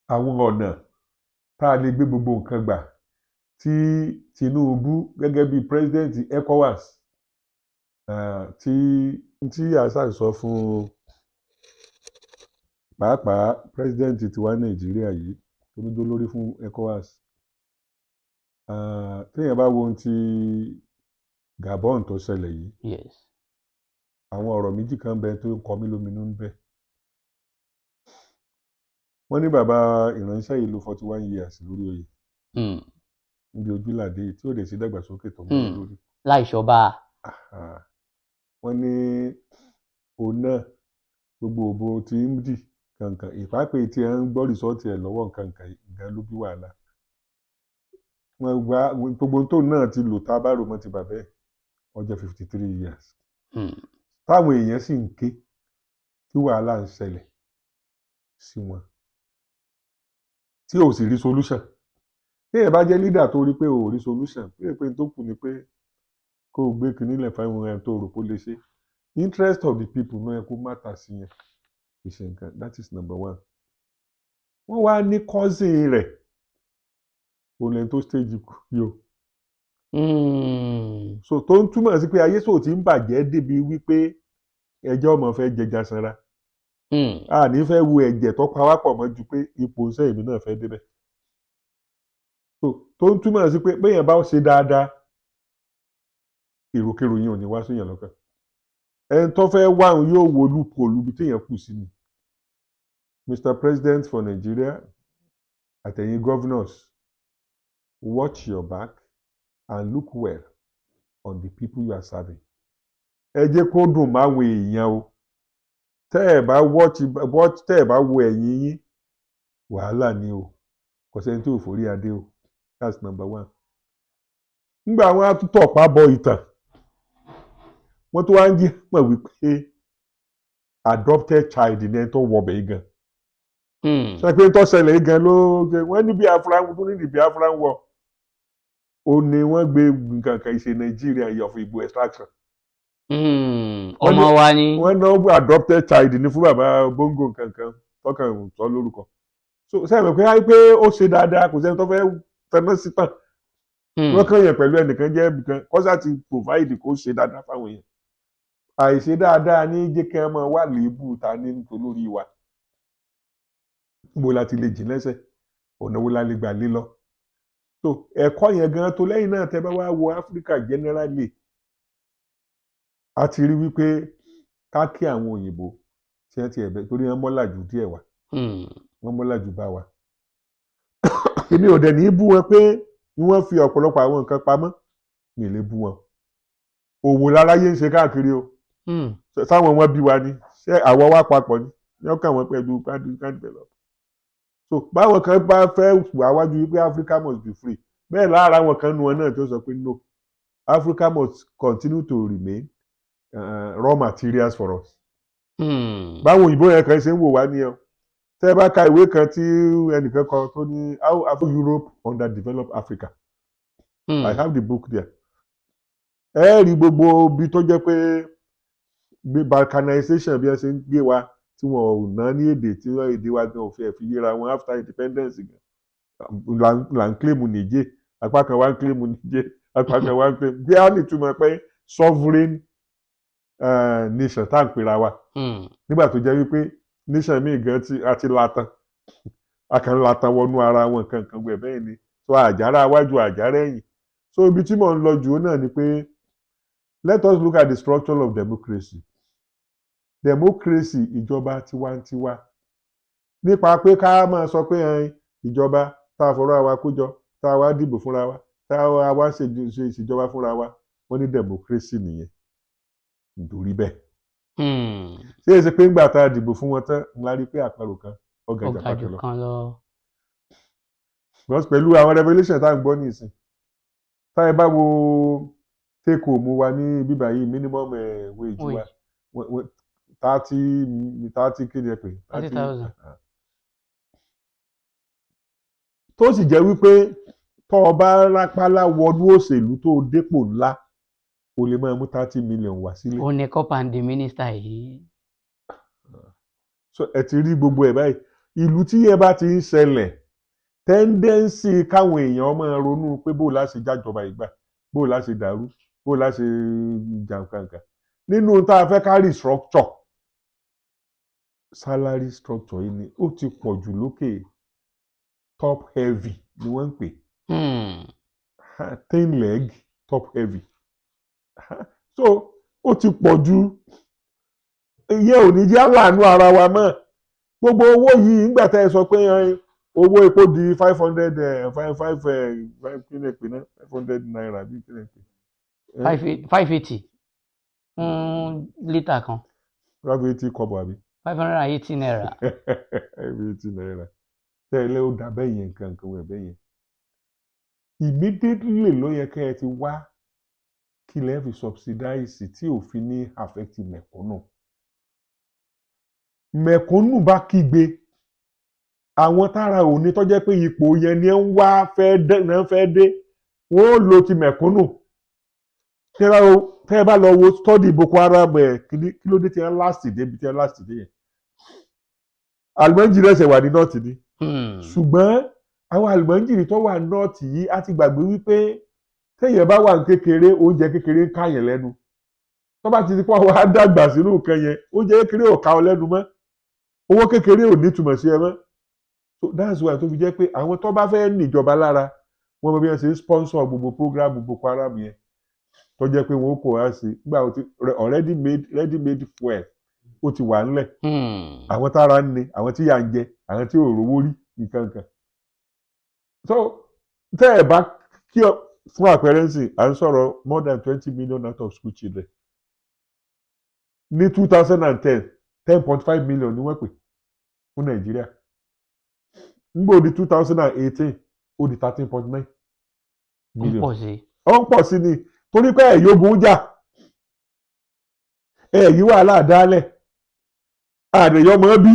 àwọn ọ̀nà tá a lè gbé gbogbo nǹkan gbà tí Tinubu gẹ́gẹ́ bí president ECOWAS, tí àṣà sọ fún pàápàá president tiwa Nàìjíríà yìí tó ń jó lórí fún ECOWAS. Téèyàn bá wo ohun tí Gabon tó ṣẹlẹ̀ yìí, àwọn ọ̀rọ̀ méjì kan bẹ tó ń kọ mí lóminú ń bẹ. Wọ́n ní bàbá ìránṣẹ́ yìí lò 41 years lórí oyè níbi ojúlàdé yìí tí ò dẹ̀ sí dàgbàsókè tó mọ́ lórí. Láìṣọba. Aha. Wọ́n ní òun náà gbogbo òbò tí ń dì kankan ìpápẹ́ tí ẹ ń gbọ́ result ẹ̀ lọ́wọ́ nǹkan nǹkan ló bí wàhálà. Wọ́n gba gbogbo tó náà ti lò tá a bá rò mọ́ ti bàbá ẹ̀, ó jẹ́ 53 years táwọn èèyàn sì ń ké tí wàhálà ń ṣẹlẹ̀ sí wọn tí ò sì rí solution. Téèyàn bá jẹ́ leader tó rí pé ò rí solution, pé tó kù ni pé kó o gbé kinní lẹ̀ fáwọn ẹni tó rò pé ó lè ṣe. Interest of the people náà yẹ kó matter sí yẹn, kì í ṣe nǹkan. That is number one. Wọ́n wá ní cousin rẹ̀, òun lẹni tó stage yìí o. So tó ń túmọ̀ sí pé ayé sòó ti ń bàjẹ́ débi wípé ẹjọ́ ọmọ fẹ́ jẹja sanra. A ní fẹ́ wo ẹ̀jẹ̀ tó pa wá pọ̀ mọ́ ju pé ipò iṣẹ́ èmi náà fẹ́ débẹ̀. So tó ń túmọ̀ sí pé béèyàn bá ṣe dáadáa, èròkèrò yẹn ò ní wá síyàn lọ́kàn. Ẹni tó fẹ́ wá òun yóò wo loophole ibi téèyàn kù sí ni. Mr. President for Nigeria àtẹ̀yìn governors, watch your back and look well on the people you are serving. Ẹ jẹ́ kó dùn máwọn èèyàn o. Tẹ́ ẹ̀ bá watch watch, tẹ́ ẹ̀ bá wo ẹ̀yìn yín, wàhálà ni o. Kò sẹ́ni tí ò forí adé o. That's number one. Nígbà wọn á tún tọ̀pá bọ ìtàn, wọ́n tún wá ń jí mọ̀ wípé adopted child ni ẹni tó wọbẹ̀ yìí gan. Ṣe pé tó ṣẹlẹ̀ yìí gan ló wọ́n ní Biafra tó ní ní Biafra ń wọ̀ ó ní wọ́n gbé nǹkan kan ìṣe Nàìjíríà of Igbo extraction. Wọ́n Ọmọ wa ni. Wọ́n náà adopted child ní fún bàbá Bongo kankan tọkàn sọ lórúkọ. So sẹ́yìn pé áyí pé ó ṣe dáadáa, kò sẹ́ni tó fẹ́ fẹ́ná sí tàn. Wọ́n kàn yẹn pẹ̀lú ẹnìkan jẹ́ ibìkan kọ́sà ti provide kó ṣe dáadáa fáwọn èèyàn. Àìṣe dáadáa ní jẹ́ kí wọ́n máa wà léébù ta ní olórí wa. Níbo la ti lè jìn lẹ́sẹ̀? Ọ̀nà wo la lè gbà lé lọ? So ẹ̀kọ́ yẹn gan tó lẹ́yìn náà, tẹ́ bá wá wo Africa generally, a ti rí wípé ká kí àwọn òyìnbó tí wọ́n ti ẹ̀bẹ̀ torí wọ́n mọ́làjú díẹ̀ wá, wọ́n mọ́làjú bá wa. Èmi ò dẹ̀ ní bú wọn pé wọ́n fi ọ̀pọ̀lọpọ̀ àwọn nǹkan pamọ́. Mi ò lè bú wọn. Òwò láráyé ń ṣe káàkiri o. Sáwọn wọn bí wa ni? Ṣé àwọ̀ wa papọ̀ ni? Yóò kàn wọ́n pẹ̀lú can develop. So báwọn kan bá fẹ́ wà wájú wípé Africa must be free, bẹ́ẹ̀ lára àwọn kan nu wọn náà tó sọ pé no, Africa must continue to remain raw materials for us. Báwọn òyìnbó yẹn kan ṣe ń wò wá nìyẹn o. Tẹ́ ẹ bá ka ìwé kan tí ẹnìkan kọ tó ní How Europe Underdeveloped Africa, I have the book there. Ẹ rí gbogbo ibi tó jẹ́ pé bí balkanization, bí wọ́n ṣe ń gbé wa, tí wọn ò ná ní èdè tí wọ́n èdè wa gan ò fi ẹ̀ fi yéra wọn after independence gan là ń claim Niger, apá kan wá ń claim Niger, apá kan wá ń claim bí a lè túmọ̀ pé sovereign nation tá à ń pera wa, nígbà tó jẹ́ wípé nation míì gan tí a ti latan, a kàn ń latan wọnú ara wọn kankan gbẹ bẹ́ẹ̀ ni. So àjàrà iwájú, àjàrà ẹ̀yìn. So ibi tí mò ń lọ jù ó náà ni pé let us look at the structure of democracy. Democracy, ìjọba tiwantiwa, nípa pé ká máa sọ pé ẹn, ìjọba tá a fọ̀rọ̀ àwa kó jọ, tá a wá dìbò fúnra wa, tá a wá ṣe ìṣèjọba fúnra wa, wọ́n ní democracy nìyẹn. Nítorí bẹ́ẹ̀, ṣé é ṣe pé ńgbà tá a dìbò fún wọn tán ńlá rí pé àparò kan ọ̀gá Ó ìjàpá ga jù kan lọ? kan lọ. Because pẹ̀lú àwọn revelation tá à ń gbọ́ nísìn, tá ẹ bá wo take home wa ní bíbá yìí, minimum wage wa Wage. 30 30, kí ni ẹ pè? 30,000. Tó sì jẹ́ wípé tó o bá rápálá wọnú òṣèlú tó o dépò ńlá, o lè máa mú 30 million wá sílé. Ó ní kọ́pàǹdé mínísítà yìí. So ẹ ti rí gbogbo ẹ̀ báyìí. Ìlú tí yẹn bá ti ń ṣẹlẹ̀, tendency káwọn èèyàn máa ronú pé bó la ṣe jájọba ìgbà, bó la ṣe dàrú, bó la ṣe jàǹkàǹkà nínú tá a fẹ́ ká restructure salary structure yìí ni ó ti pọ̀ jù lókè. Top heavy ni wọ́n ń pè. Thin leg, top heavy. So ó ti pọ̀ jù. Ìyẹn ò ní jẹ́ àlànà ara wa mọ́. Gbogbo owó yìí, nígbà tá ẹ sọ pé owó epo di 500, five five five, kí ni ẹ pè náà, ₦500 bí, kí ni ẹ pè? 580 fún lítà kan. 580 kọ́bọ̀ àbí? ₦580. ₦580 tẹ́lẹ̀, ó dà bẹ́ẹ̀ yẹn, nǹkan nǹkan wẹ̀ bẹ́ẹ̀ yẹn. Immediately ló yẹ kẹ́ ẹ ti wá kí lẹ́ fi subsidize tí òfin ní affect mẹ̀kúnnù. Mẹ̀kúnnù bá kígbe, àwọn tára òní tó jẹ́ pé ipò yẹn ni ń wá fẹ́ dé, ní fẹ́ dé, wọ́n ó lo ti mẹ̀kúnnù. Tẹ́ ẹ bá lọ wo study Boko Haram ẹ̀, kí ló dé tí wọ́n last dé ibi tí wọ́n last dé yẹn? Àlùmọ́njìrì ẹ̀sẹ̀ wà ní north ni. Ṣùgbọ́n àwọn àlùmọ́njìrì tó wà north yìí, á ti gbàgbé wípé téèyàn bá wà ní kékeré, oúnjẹ kékeré ń káyàn lẹ́nu. Tó bá ti di pé wàá dàgbà sínú nǹkan yẹn, oúnjẹ kékeré ò ká ọ lẹ́nu mọ́, owó kékeré ò nítumọ̀ sí ẹ mọ́. So that's why tó fi jẹ́ pé àwọn tó bá fẹ́ níjọba lára wọ́n mọ bí wọ́n ṣe ń sponsor gbogbo program Boko Haram yẹn, tó jẹ́ pé wọ́n kò wá sí nígbà tó ti already made, ready made fuel, ó ti wà ńlẹ̀. Àwọn tára ń ni, àwọn tí yà ń jẹ, àwọn tí ò rówó rí nǹkan kan. So tẹ́ ẹ̀ bá kí ọ fún àpẹẹrẹ ń sìn, à ń sọ̀rọ̀ more than 20 million out of school children. Ní 2010, 10.5 million ni wọ́n pè fún Nàìjíríà. Nígbà ó di 2018, ó di thirteen point nine Ó ń million. pọ̀ sí i. Ó ń pọ̀ sí ni torí pé ẹ̀yí ogun jà, ẹ̀yí wàhálà dálẹ̀, àdèyọmọ bí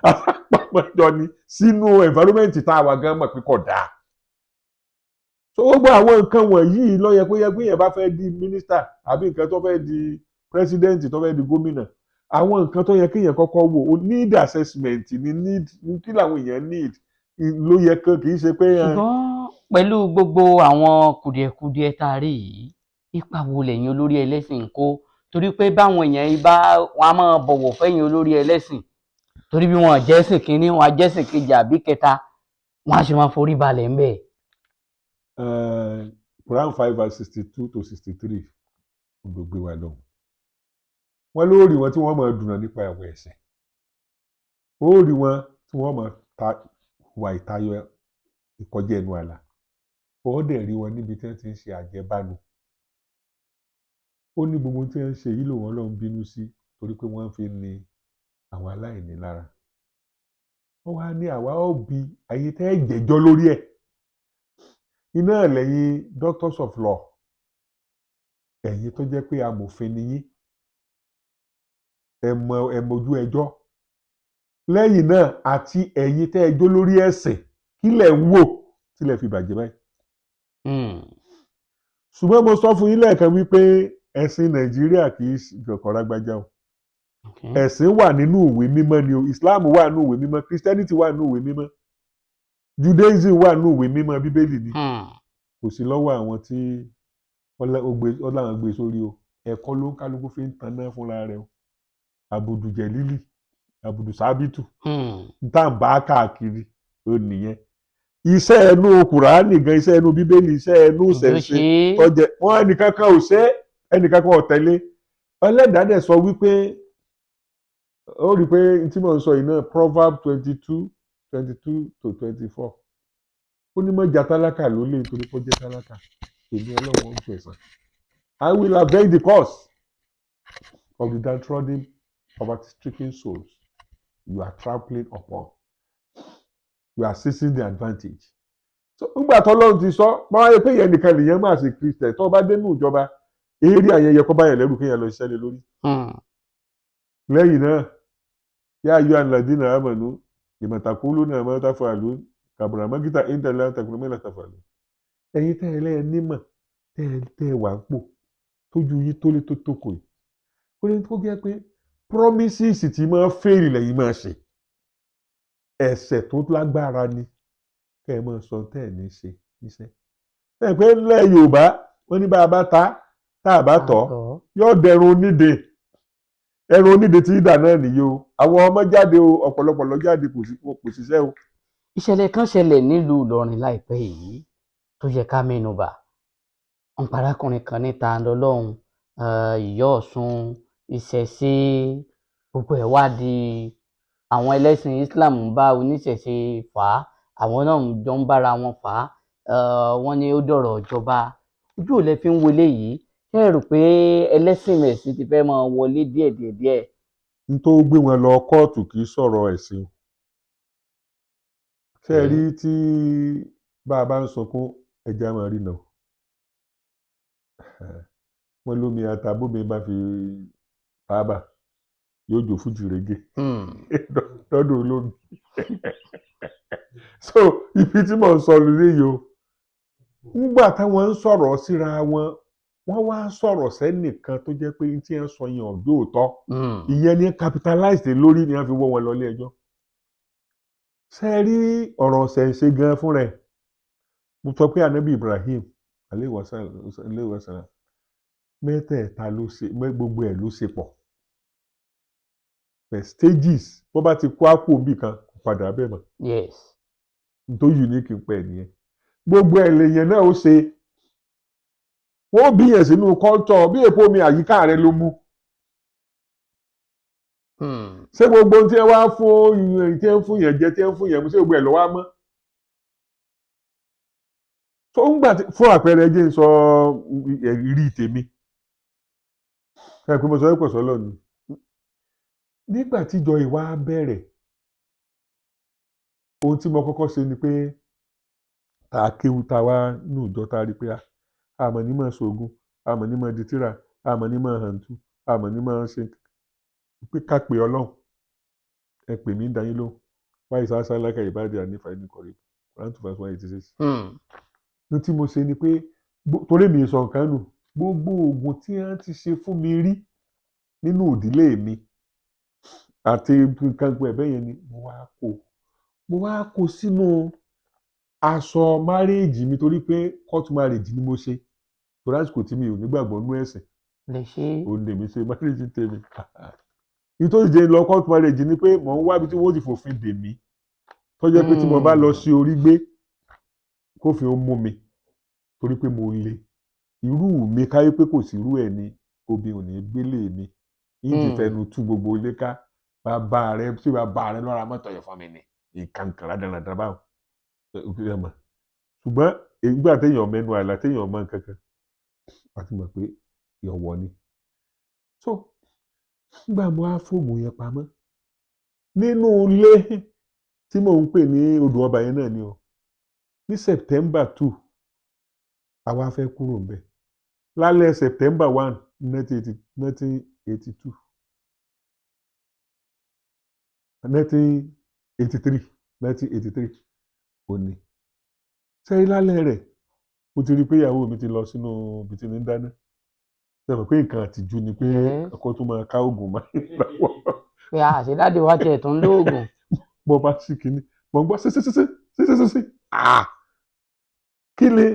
àpapọ̀jọ ni sínú environment tá a wà gan mọ̀ pé kò dáa. So gbogbo àwọn nǹkan wọ̀nyí ló yẹ kó yẹ pé yẹn bá fẹ́ di mínísítà àbí nǹkan tó fẹ́ di president, tó fẹ́ di gómìnà, àwọn nǹkan tó yẹ kéèyàn kọ́kọ́ wò ó, need assessment ni, need kí làwọn èèyàn need ló yẹ kó, kì í ṣe pé Ṣùgbọ́n pẹ̀lú gbogbo àwọn kùdìẹ̀kudiẹ tá a rí yìí, ipa wo lẹ̀yin olórí ẹlẹ́sìn ń kó? Torí pé báwọn èèyàn yìí bá wọn á máa bọ̀wọ̀ fẹ́yìn olórí ẹlẹ́sìn, torí bí wọn jẹ́sìn kínní, wọn á jẹ́sìn kejì àbí kẹta, wọn á sì máa forí balẹ̀ ńbẹ̀. Quran 5 verse 62 to 63 ló gbé wa lọ. Wọ́n lórí wọn tí wọ́n máa dùnà nípa ẹ̀wọ̀ ẹ̀ṣẹ̀, ó rí wọn tí wọ́n máa ta wà ìtayọ ìkọjá ẹnu àlà, ó dẹ̀ rí wọn níbi tí wọ́n ti ń ṣe àjẹbánu. Ó ní gbogbo tí wọ́n ń ṣe yìí lòun Ọlọ́run bínú sí, torí pé wọ́n fi ní àwọn aláìní lára. Wọ́n wá ní àwa ó bi ayé tẹ́ ẹ jẹ́jọ́ lórí ẹ̀ iná lẹ́yìn doctors of law, ẹ̀yin tó jẹ́ pé amòfin ni yín, ẹ mọ ẹ mojú ẹjọ́. Lẹ́yìn náà, àti ẹ̀yin tẹ́ ẹ jó lórí ẹ̀sìn, kí lẹ̀ ń wò tí lẹ̀ fi bàjẹ́ báyìí? Ṣùgbọ́n mo sọ fún yín lẹ́ẹ̀kan wípé ẹ̀sìn Nàìjíríà kì í ṣe kọ̀ọ̀rágbájá o. Ẹ̀sìn wà nínú ìwé mímọ́ ni o. Islam wà nínú ìwé mímọ́, Christianity wà nínú ìwé mímọ́, Judaism wà nínú ìwé mímọ́, Bíbélì ni. Kò sí lọ́wọ́ àwọn tí wọ́n láwọn gbé sórí o. Ẹ̀kọ́ ló ń kálukú fi ń taná fúnra rẹ̀ o. Àbùdù jẹ̀lílì, àbùdù sábìtù tá à ń bá káàkiri ó nìyẹn. Iṣẹ́ ẹnu Kùránì gan, iṣẹ́ ẹnu Bíbélì, iṣẹ́ ẹnu ló ìṣẹ̀ṣe ṣe é. Tọ́jẹ wọn, ẹnìkan kan ò ṣe é, ẹnìkan kan ò tẹ̀lé. Ẹlẹ́dàá dẹ̀ sọ wípé ó rí i pé tí mò ń sọ yìí náà, Proverb 22:22 to 24, ó ní má jà tálákà lólè nítorí pé ó jẹ́ tálákà, èmi Ọlọ́run ń gbẹ̀san. I will avenge the curse of the downtrodden, poverty-stricken souls you are trampling upon. You are seizing the advantage. So ńgbà tọ́lọ́run ti sọ báwa yẹ pé yẹn nìkan lèyẹn máa ṣe Christian tó bá dénú ìjọba eré àyẹyẹ kọ́ báyẹn lẹ́rù kéèyàn lọ ṣiṣẹ́ lé lórí. Lẹ́yìn náà, يا أيها الذين آمنوا لم تقولون ما لا تفعلون كبر مقتا عند الله أن تقولوا ما لا تفعلون. Ẹ̀yin tẹ́ ẹ lẹ́yìn nímọ̀, tẹ́ ẹ wà ń pò tójú yín tó lé tó tó kò yìí, ó ní kó jẹ́ pé promises tí máa fail lẹ́yìn máa ṣe. Ẹ̀ṣẹ̀ tó lágbára ni kẹ́ ẹ máa sọ tẹ́ ẹ ní ṣe níṣẹ́. Ẹ pé ńlẹ̀ Yorùbá, wọ́n ní bá a bá ta tá a bá tọ̀ yóò dẹrun onídèé. Ẹrun onídèé tí ìdà náà nìyí o. Àwọn ọmọ jáde o, ọ̀pọ̀lọpọ̀ lọ jáde, kò sí kò ṣiṣẹ́ o. Ìṣẹ̀lẹ̀ kan ṣẹlẹ̀ nílùú Ìlọrin láìpẹ́ yìí tó yẹ ká mẹ́nu bà. Wọ́n pa arákùnrin kan níta lọ́lọ́run, ìyá Ọ̀ṣun, ìṣẹ̀ṣe, gbogbo ẹ̀ wá di àwọn ẹlẹ́sìn Islam ń bá oníṣẹ̀ṣe fà á, àwọn náà jọ ń bára wọn fà á. Wọ́n ní ó dọ̀rọ̀ ìjọba. Ojú ò lẹ fi ń wo eléyìí? Ṣé ẹ rò pé ẹlẹ́sìn mẹ̀sìn ti fẹ́ máa wọlé díẹ̀ díẹ̀ díẹ̀? N tó gbé wọn lọ kóòtù kì í sọ̀rọ̀ ẹ̀sìn o. Ṣé ẹ rí tí bá a bá ń sunkún, ẹja máa rí náà. Wọ́n lómi ata bómi bá fi tábà yóò jó fújì rege lọ́dọ̀ olómi. So ibi tí mò ń sọ lélẹ́yìí o, nígbà táwọn ń sọ̀rọ̀ síra wọn, wọ́n wá sọ̀rọ̀ sẹ́nìkan tó jẹ́ pé tí wọ́n sọ yẹn ọ̀dọ́ òótọ́. Ìyẹn ní capitalize lórí ni wọ́n fi wọ́ wọn lọ ilé ẹjọ́. Ṣe rí ọ̀rọ̀ ṣẹ̀ṣẹ̀ gan fún rẹ̀, mo sọ pé anabi Ibrahim عليه السلام mẹ́tẹ̀ẹ̀ta ló ṣe, gbogbo ẹ̀ ló ṣe pọ̀. But stages, bó bá ti kó àpò òbí kan, kò padà bẹ́ẹ̀ mọ́. Tó unique ń pẹ́ nìyẹn. Gbogbo ẹ̀ lèèyàn náà ó ṣe. Wọ́n bí yẹn sínú culture bí èpo omi àyíká rẹ ló mú. Ṣé gbogbo ohun tí ẹ wá fún tí ẹ ń fún yẹn jẹ, tí ẹ ń fún yẹn mu, ṣé gbogbo ẹ̀ ló wá mọ́? Tó ń gbà fún àpẹẹrẹ, jẹ́ n sọ ìrírí tèmi. Ẹ pé mo sọ pé sọlọ ni nígbà tíjọ ìwà bẹ̀rẹ̀, ohun tí mo kọ́kọ́ ṣe ni pé tá a kéwu, tá a wá nù ìjọ, tá a rí pé àmọ́ ní máa ṣoògùn, àmọ́ ní máa di tíra, àmọ́ ní máa hàǹtú, àmọ́ ní máa ṣe pé ká pè Ọlọ́run. Ẹ pè mí ń dá yín lóhùn. وإذا سألك عبادي عني فإني قريب، Quran 2 verse 186. Ní tí mo ṣe ni pé torí mi sọ nǹkan nù, gbogbo oògùn tí wọ́n ti ṣe fún mi rí nínú ìdílé mi àti nǹkan pẹ̀ bẹ́ẹ̀ yẹn ni mo wá kó sínú aṣọ marriage mi, torí pé court marriage ni mo ṣe, torí àsìkò tí mi ò nígbàgbọ́ nú ẹ̀sìn Lè ṣe. Ó lè mi ṣe marriage tèmi. Nítorí jẹ́ lọ court marriage ni pé mò ń wá ibi tí wọ́n ti fòfin dè mí, tó jẹ́ pé tí mo bá lọ sí orí gbé, kófin ó mú mi, torí pé mo le irú mi káyé pé kò sí irú ẹ̀ ni obìnrin ò ní gbélé mi yín ti fẹnu tú gbogbo ilé ká. Bàbá rẹ sí bàbá rẹ lọ́ra mọ́tò yẹn fún mi ni nǹkan kan rádaràdà báwọn ẹ mọ̀. Ṣùgbọ́n ìgbà téèyàn mẹ́nu àlà, téèyàn mọ̀ nǹkan kan, wàá ti mọ̀ pé ìyọ̀wọ̀ ni. So nígbà mo á fóògùn yẹn pamọ́ nínú ilé tí mò ń pè ní odò ọba yẹn náà ni o, ní September 2, àwa fẹ́ kúrò ńbẹ̀ lálẹ́ September 1, 1982, 1983, 1983 òní sẹ́yìn lálẹ́ rẹ̀, mo ti rí i pé ìyàwó mi ti lọ sínú ibi tí mi ń dáná. Ṣe mọ̀ pé nǹkan àtijú ni pé ọkọ tó máa ká oògùn máa ń lọ́wọ́? Pé àṣedáde wa tiẹ̀ tún lóògùn. Bọ́ bá sí kínní, mo ń gbọ́ sí sí sí sí sí sí sí, ah, kí ni?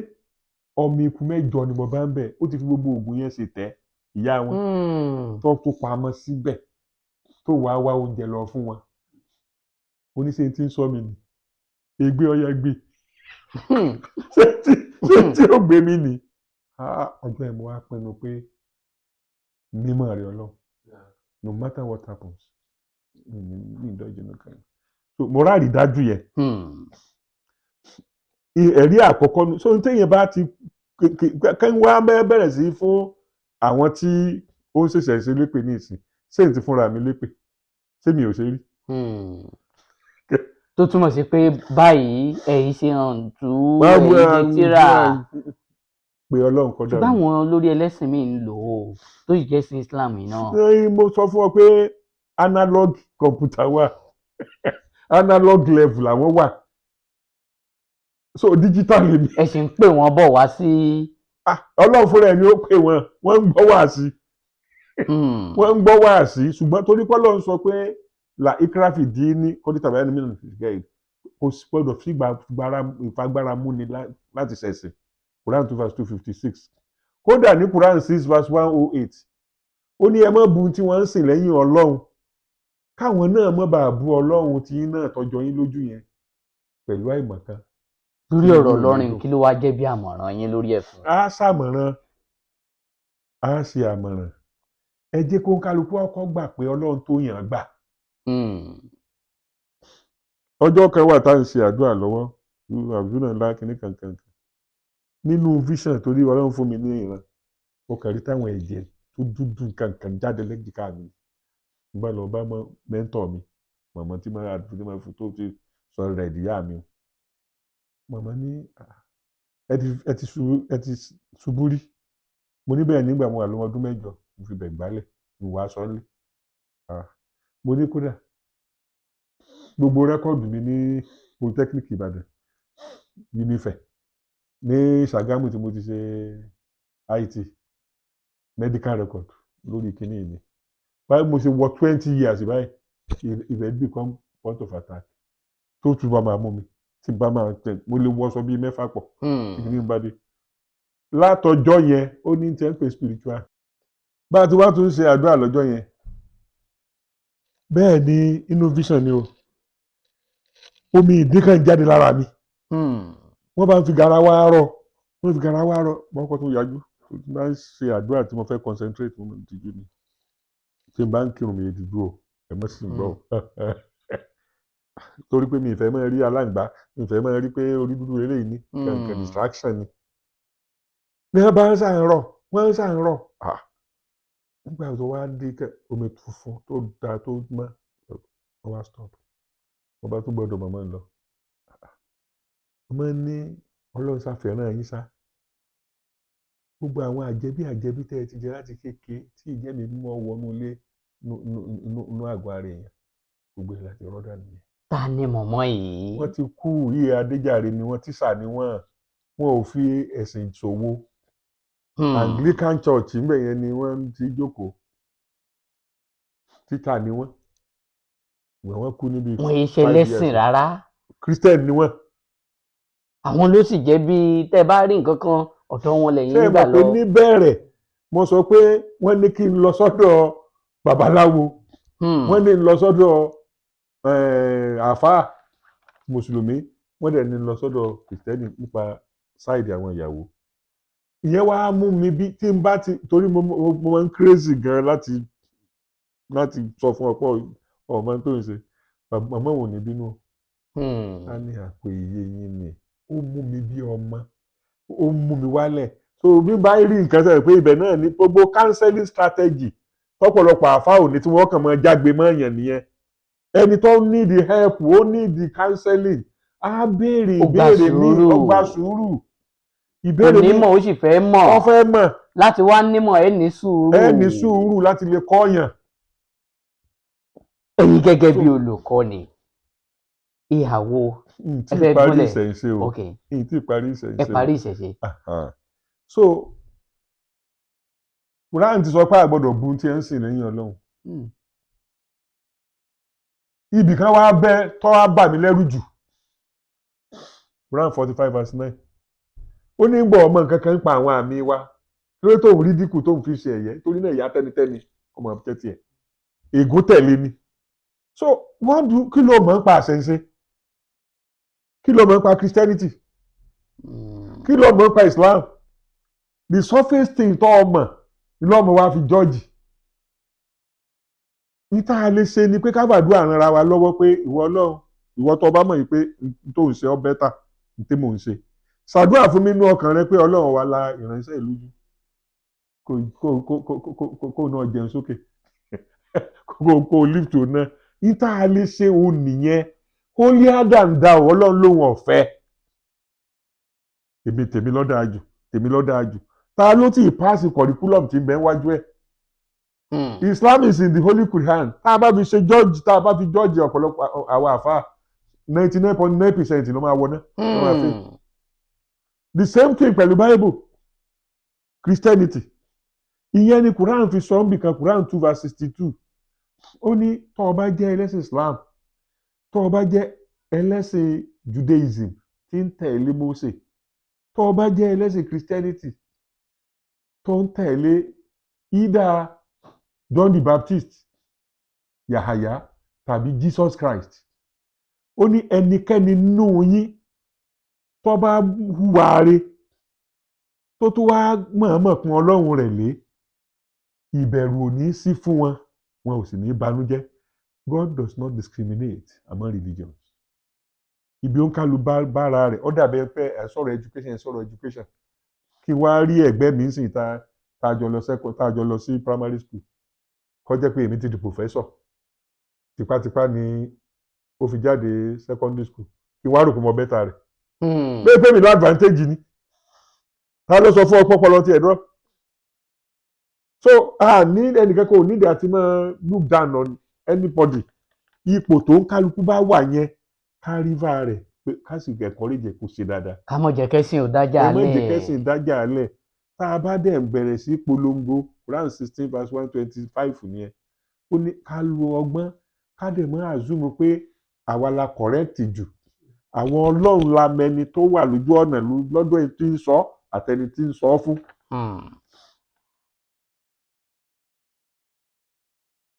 Ọmọ ikú mẹ́jọ ni mo bá ń bẹ̀. Ó ti fi gbogbo oògùn yẹn ṣe tẹ́ ìyá wọn tó tó pamọ́ síbẹ̀, tó wàá wá oúnjẹ lọ fún wọn. Oníṣẹ́ tí ń sọ mi nì ègbé ọyẹ gbé. Ṣé tí ó gbé mi nì? Ọjọ́ ẹ̀ mo wá pinnu pé mímọ́ rẹ̀ Ọlọ́run, no matter what happens, mi ní ìdọ́jú nìkan. So mo ráàrí dájú yẹn. Ẹ̀rí àkọ́kọ́ nu. So ní téèyàn bá ti kí wọ́n á bẹ̀rẹ̀ sí fún àwọn tí ó ń ṣẹ̀ṣẹ̀ ṣe lépè ní ìsìn, ṣé n ti fúnra mi lépè, ṣé mi ò ṣe rí? Tó túmọ̀ sí pé báyìí ẹ̀yin ṣe hàn tú ẹ̀yin ṣe tíra. Pé Ọlọ́run kọ́ Ṣùgbọ́n dàrú. àwọn olórí ẹlẹ́sìn míì ń lò ó, tó sì jẹ́ sí Islam yìí náà. Ẹ, mo sọ fún ọ pé analog computer wà, analog level làwọn wà, so digital ni. Ẹ sì ń pè wọ́n bọ̀ wá sí. Ah, Ọlọ́run fúnra ẹ̀ ni ó pè wọ́n. Wọ́n ń gbọ́ wáàsí. Wọ́n ń gbọ́ wáàsí, ṣùgbọ́n torí pé Ọlọ́run sọ pé la ikraha fi dini kọ́dí tàbí ẹni mìíràn gẹ̀, kò sí gbọ́dọ̀ fi ìfagbára múni láti ṣẹ̀sìn. Quran 2 verse 256. Kódà ní Quran 6 verse 108, ó ní ẹ má bu tí wọ́n ń sìn lẹ́yìn Ọlọ́run, káwọn náà má bàa bu Ọlọ́run tí yín náà tọjọ́ yín lójú yẹn pẹ̀lú àìmọ̀kan. Lórí Inú ọ̀rọ̀ mi Ọlọ́rin, dùn. kí ló wá jẹ́ bí àmọ̀ràn yín lórí ẹ̀ fún? Á ṣàmọ̀ràn, á ṣe àmọ̀ràn. Ẹ jẹ́ kó ń kálukú ọkọ gbà pé Ọlọ́run tó yàn án gbà. Ọjọ́ kan wà tá à ń ṣe àdúrà lọ́wọ́, àdúrà ńlá kìíní kankan kan nínú vision, torí Ọlọ́run fún mi ní ìran, mo kàn rí táwọn ẹ̀jẹ̀ tó dúdú kankan jáde lẹ́jìká mi. Mo bá lọ bá mọ́ mentor mi, màmá tí máa tí máa fún tó ti sọ rẹ̀ díyà mi. Màmá ní, "Ah, ẹ ti ṣubú rí?" Mo ní bẹ́ẹ̀, nígbà mo wà lọ́mọ ọdún 8, mo fi bẹ̀ gbálẹ̀, mo wàá sọ́lé. Ah, mo ní kódà gbogbo record mi ní Polytechnic Ìbàdàn, Unifẹ̀ ní Ṣàgámù tí mo ti ṣe IT, medical record lórí kíní yìí ni. Báyìí mo ṣe wọ 20 years báyìí, ibẹ̀ become point of attack tó tún bá máa mú mi, tí bá máa tẹ̀, mo lè wọṣọ bíi mẹ́fà pọ̀ tí kíní bá dé. Látọjọ́ yẹn, ó ní tẹ́ ń pè spiritual. Bá a ti wá tún ṣe àdúrà lọ́jọ́ yẹn, bẹ́ẹ̀ ni inú vision ni o, omi ìdín kan jáde lára mi. Wọ́n bá ń fi garawa rọ, wọ́n fi garawa rọ. Wọ́n kọ́ tó yájú tó ti bá ń ṣe àdúrà tí mo fẹ́ concentrate, mo máa ń tijú ni. Tí n bá ń kírun, mi ò dìjú o, ẹ má sì gbọ́ o, torí pé mi ì fẹ́ máa rí aláǹgbá, mi ì fẹ́ máa rí pé orí dúdú eléyìí ní kankan. Distraction ni. Ní wọ́n bá ń sàn rọ̀, wọ́n ń sàn rọ̀. Ah, nígbà tó wá dé kẹ omi funfun tó da tó mọ́, wọ́n wá stop. Wọ́n bá tún gbọ́dọ̀ màmá ń lọ. Màmá ní Ọlọ́run ṣàfẹ́ràn yín sá. Gbogbo àwọn àjẹbí àjẹbí tẹ́ ẹ ti jẹ láti kékeré tí ìjẹ́ mi mímọ́ wọnú ilé inú àgọ́ ara èèyàn, gbogbo ẹ̀ láti rọ́dà nìyẹn. Ta ni mọ̀mọ́ yìí? Wọ́n ti kú. Yìí Adéjàre ni wọ́n, tíṣà ni wọ́n. Wọn ò fi ẹ̀sìn ṣòwò. Anglican Church ńbẹ̀ yẹn ni wọ́n ti jókòó. Títà ni wọ́n. Wọ́n kú níbi Wọn yìí ṣe 5 lẹ́sìn years. rárá. Christian ni wọ́n. Àwọn ló sì jẹ́ bíi tẹ́ ẹ bá rí nǹkan kan, ọ̀dọ̀ wọn lẹ́yìn Ṣé ẹ ń gbà mọ̀ pé lọ. níbẹ̀rẹ̀ mo sọ pé wọ́n ní kí n lọ sọ́dọ̀ babaláwo, wọ́n ní n lọ sọ́dọ̀ àáfàá mùsùlùmí, wọ́n dẹ̀ ní n lọ sọ́dọ̀ kìrìsìtẹ́nì nípa side àwọn ìyàwó. Ìyẹn wá mú mi bí tí n bá ti torí mo máa ń crazy gan láti sọ fún ọ̀pọ̀ ọmọ tó ń ṣe màmá òun ní bínú. Á ní àpò iye yín ni ó mú mi bí ọmọ, ó mú mi wálẹ̀. So bí n bá rí nǹkan sẹ́yìn pé ibẹ̀ náà ní gbogbo counseling strategy tọ́pọ̀lọpọ̀ àfa òní tí wọ́n kàn máa jágbe mọ́ èèyàn nìyẹn. Ẹni tó need help, ó need counseling, á béèrè Ó gba ìbéèrè míì. sùúrù. Ó gba sùúrù. Ìbéèrè míì Onímọ̀ ó sì fẹ́ mọ̀. Wọ́n fẹ́ mọ̀. Láti wá nímọ̀, ẹ ní sùúrù. Ẹ ní sùúrù láti lè kọ́yàn. Ẹ̀yin gẹ́gẹ́ bí olùkọ́ni, ìhàwó N tí ẹ fẹ́ parí gúnlẹ̀. ìṣẹ̀ǹṣe o. N tí parí ìṣẹ̀ǹṣe Ẹ o. parí ìṣẹ̀ṣe. Aha. So Quran ti sọ pé a gbọ́dọ̀ bu tí ẹ ń sìn lẹ́yìn Ọlọ́run. Ibì kan wá bẹ́ tọ́ wá bà mí lẹ́rù jù, Quran 45 verse 9. Ó ní gbọ́ ọmọ nǹkan kan ń pa àwọn àmì wa kí ló tóun rí dínkù tóun fi ṣe ẹ̀yẹ, torí náà ìyá tẹ́nitẹ́ni ọmọ tẹ́tí ẹ̀ ègún tẹ̀lé ni. So wọ́n du kí ló mọ̀ ń pa àṣẹ̀ṣe, kí ló mọ̀ ń pa Christianity, kí ló mọ̀ ń pa Islam? The surface thing tó ọmọ ni lọ́mọ wa fi judge. Ní tá a lè ṣe ni pé ká gbàdúrà ran ara wa lọ́wọ́ pé ìwọ Ọlọ́run, ìwọ tó bá mọ̀ yìí pé n tó ń ṣe ọ́ better n tí mò ń ṣe, ṣàdúrà fún mi nínú ọkàn rẹ pé Ọlọ́run wa la ìránṣẹ́ ìlú jù kó náà jẹun sókè, kó lift òun náà. Ní tá a lè ṣe òun nìyẹn. Holier than thou, Ọlọ́run lóhun ọ̀fẹ́. Èmi tèmi ló dáa jù, tèmi ló dáa jù. Ta ló ti pass curriculum tí ń bẹ wájú ẹ̀? Islam is in the Holy Quran. Tá a bá fi ṣe judge, tá a bá fi judge ọ̀pọ̀lọpọ̀ àwọn àfa, 99.9% ló máa wọná, ló máa fail. The same thing pẹ̀lú Bible, Christianity. Ìyẹn ni Quran fi sọ níbì kan, Quran 2 verse 62. Ó ní tó o bá jẹ́ ẹlẹ́sìn Islam, tó o bá jẹ́ ẹlẹ́sìn Judaism tí ń tẹ̀lé Mósè, tó o bá jẹ́ ẹlẹ́sìn Christianity tó ń tẹ̀lé either John the Baptist, Yahaya tàbí Jesus Christ, ó ní ẹnikẹ́ni nínú yín tó bá hùwà re, tó tún wá mọ̀ọ́mọ̀ pọ́n Ọlọ́run rẹ̀ lé, ìbẹ̀rù ò ní sí fún wọn, wọn ò sì ní banújẹ́. God does not discriminate among religions. Ibi ó ń kálu bára rẹ̀ ó dàbí pé ẹ sọ̀rọ̀ education, ẹ sọ̀rọ̀ education, kí wá rí ẹ̀gbẹ́ mi sìn tá a jọ lọ sẹ́kọ̀ọ́, tá a jọ lọ sí primary school, kó jẹ́ pé èmi ti di professor, tipátipá ni ó fi jáde secondary school, kí wá rò pé mo better rẹ̀ pé mi lọ advantage ni. Ta ló sọ fún ọ pọpọlọ tí ẹ dúró? So a ní ẹnìkan kò nídìí àti máa look down on anybody. Ipò tó ń kálukú bá wà yẹn, ká rí va rẹ̀ pé ká sì encourage ẹ̀ kó ṣe dáadáa. Ká mọ̀ jẹ́ kẹ́sìn ò dájà. Ẹ má jẹ́ lẹ̀. Kẹ́sìn dájà lẹ̀. Tá a bá dẹ̀ bẹ̀rẹ̀ sí polongo, Quran 16 verse 125 nìyẹn. Ó ní ká lo ọgbọ́n, ká dẹ̀ mọ́ assume pé àwa la correct jù. Àwọn Ọlọ́run la mẹni tó wà lójú ọ̀nà lọ́dọ̀ ẹni tí ń sọ àtẹni tí ń sọ fún.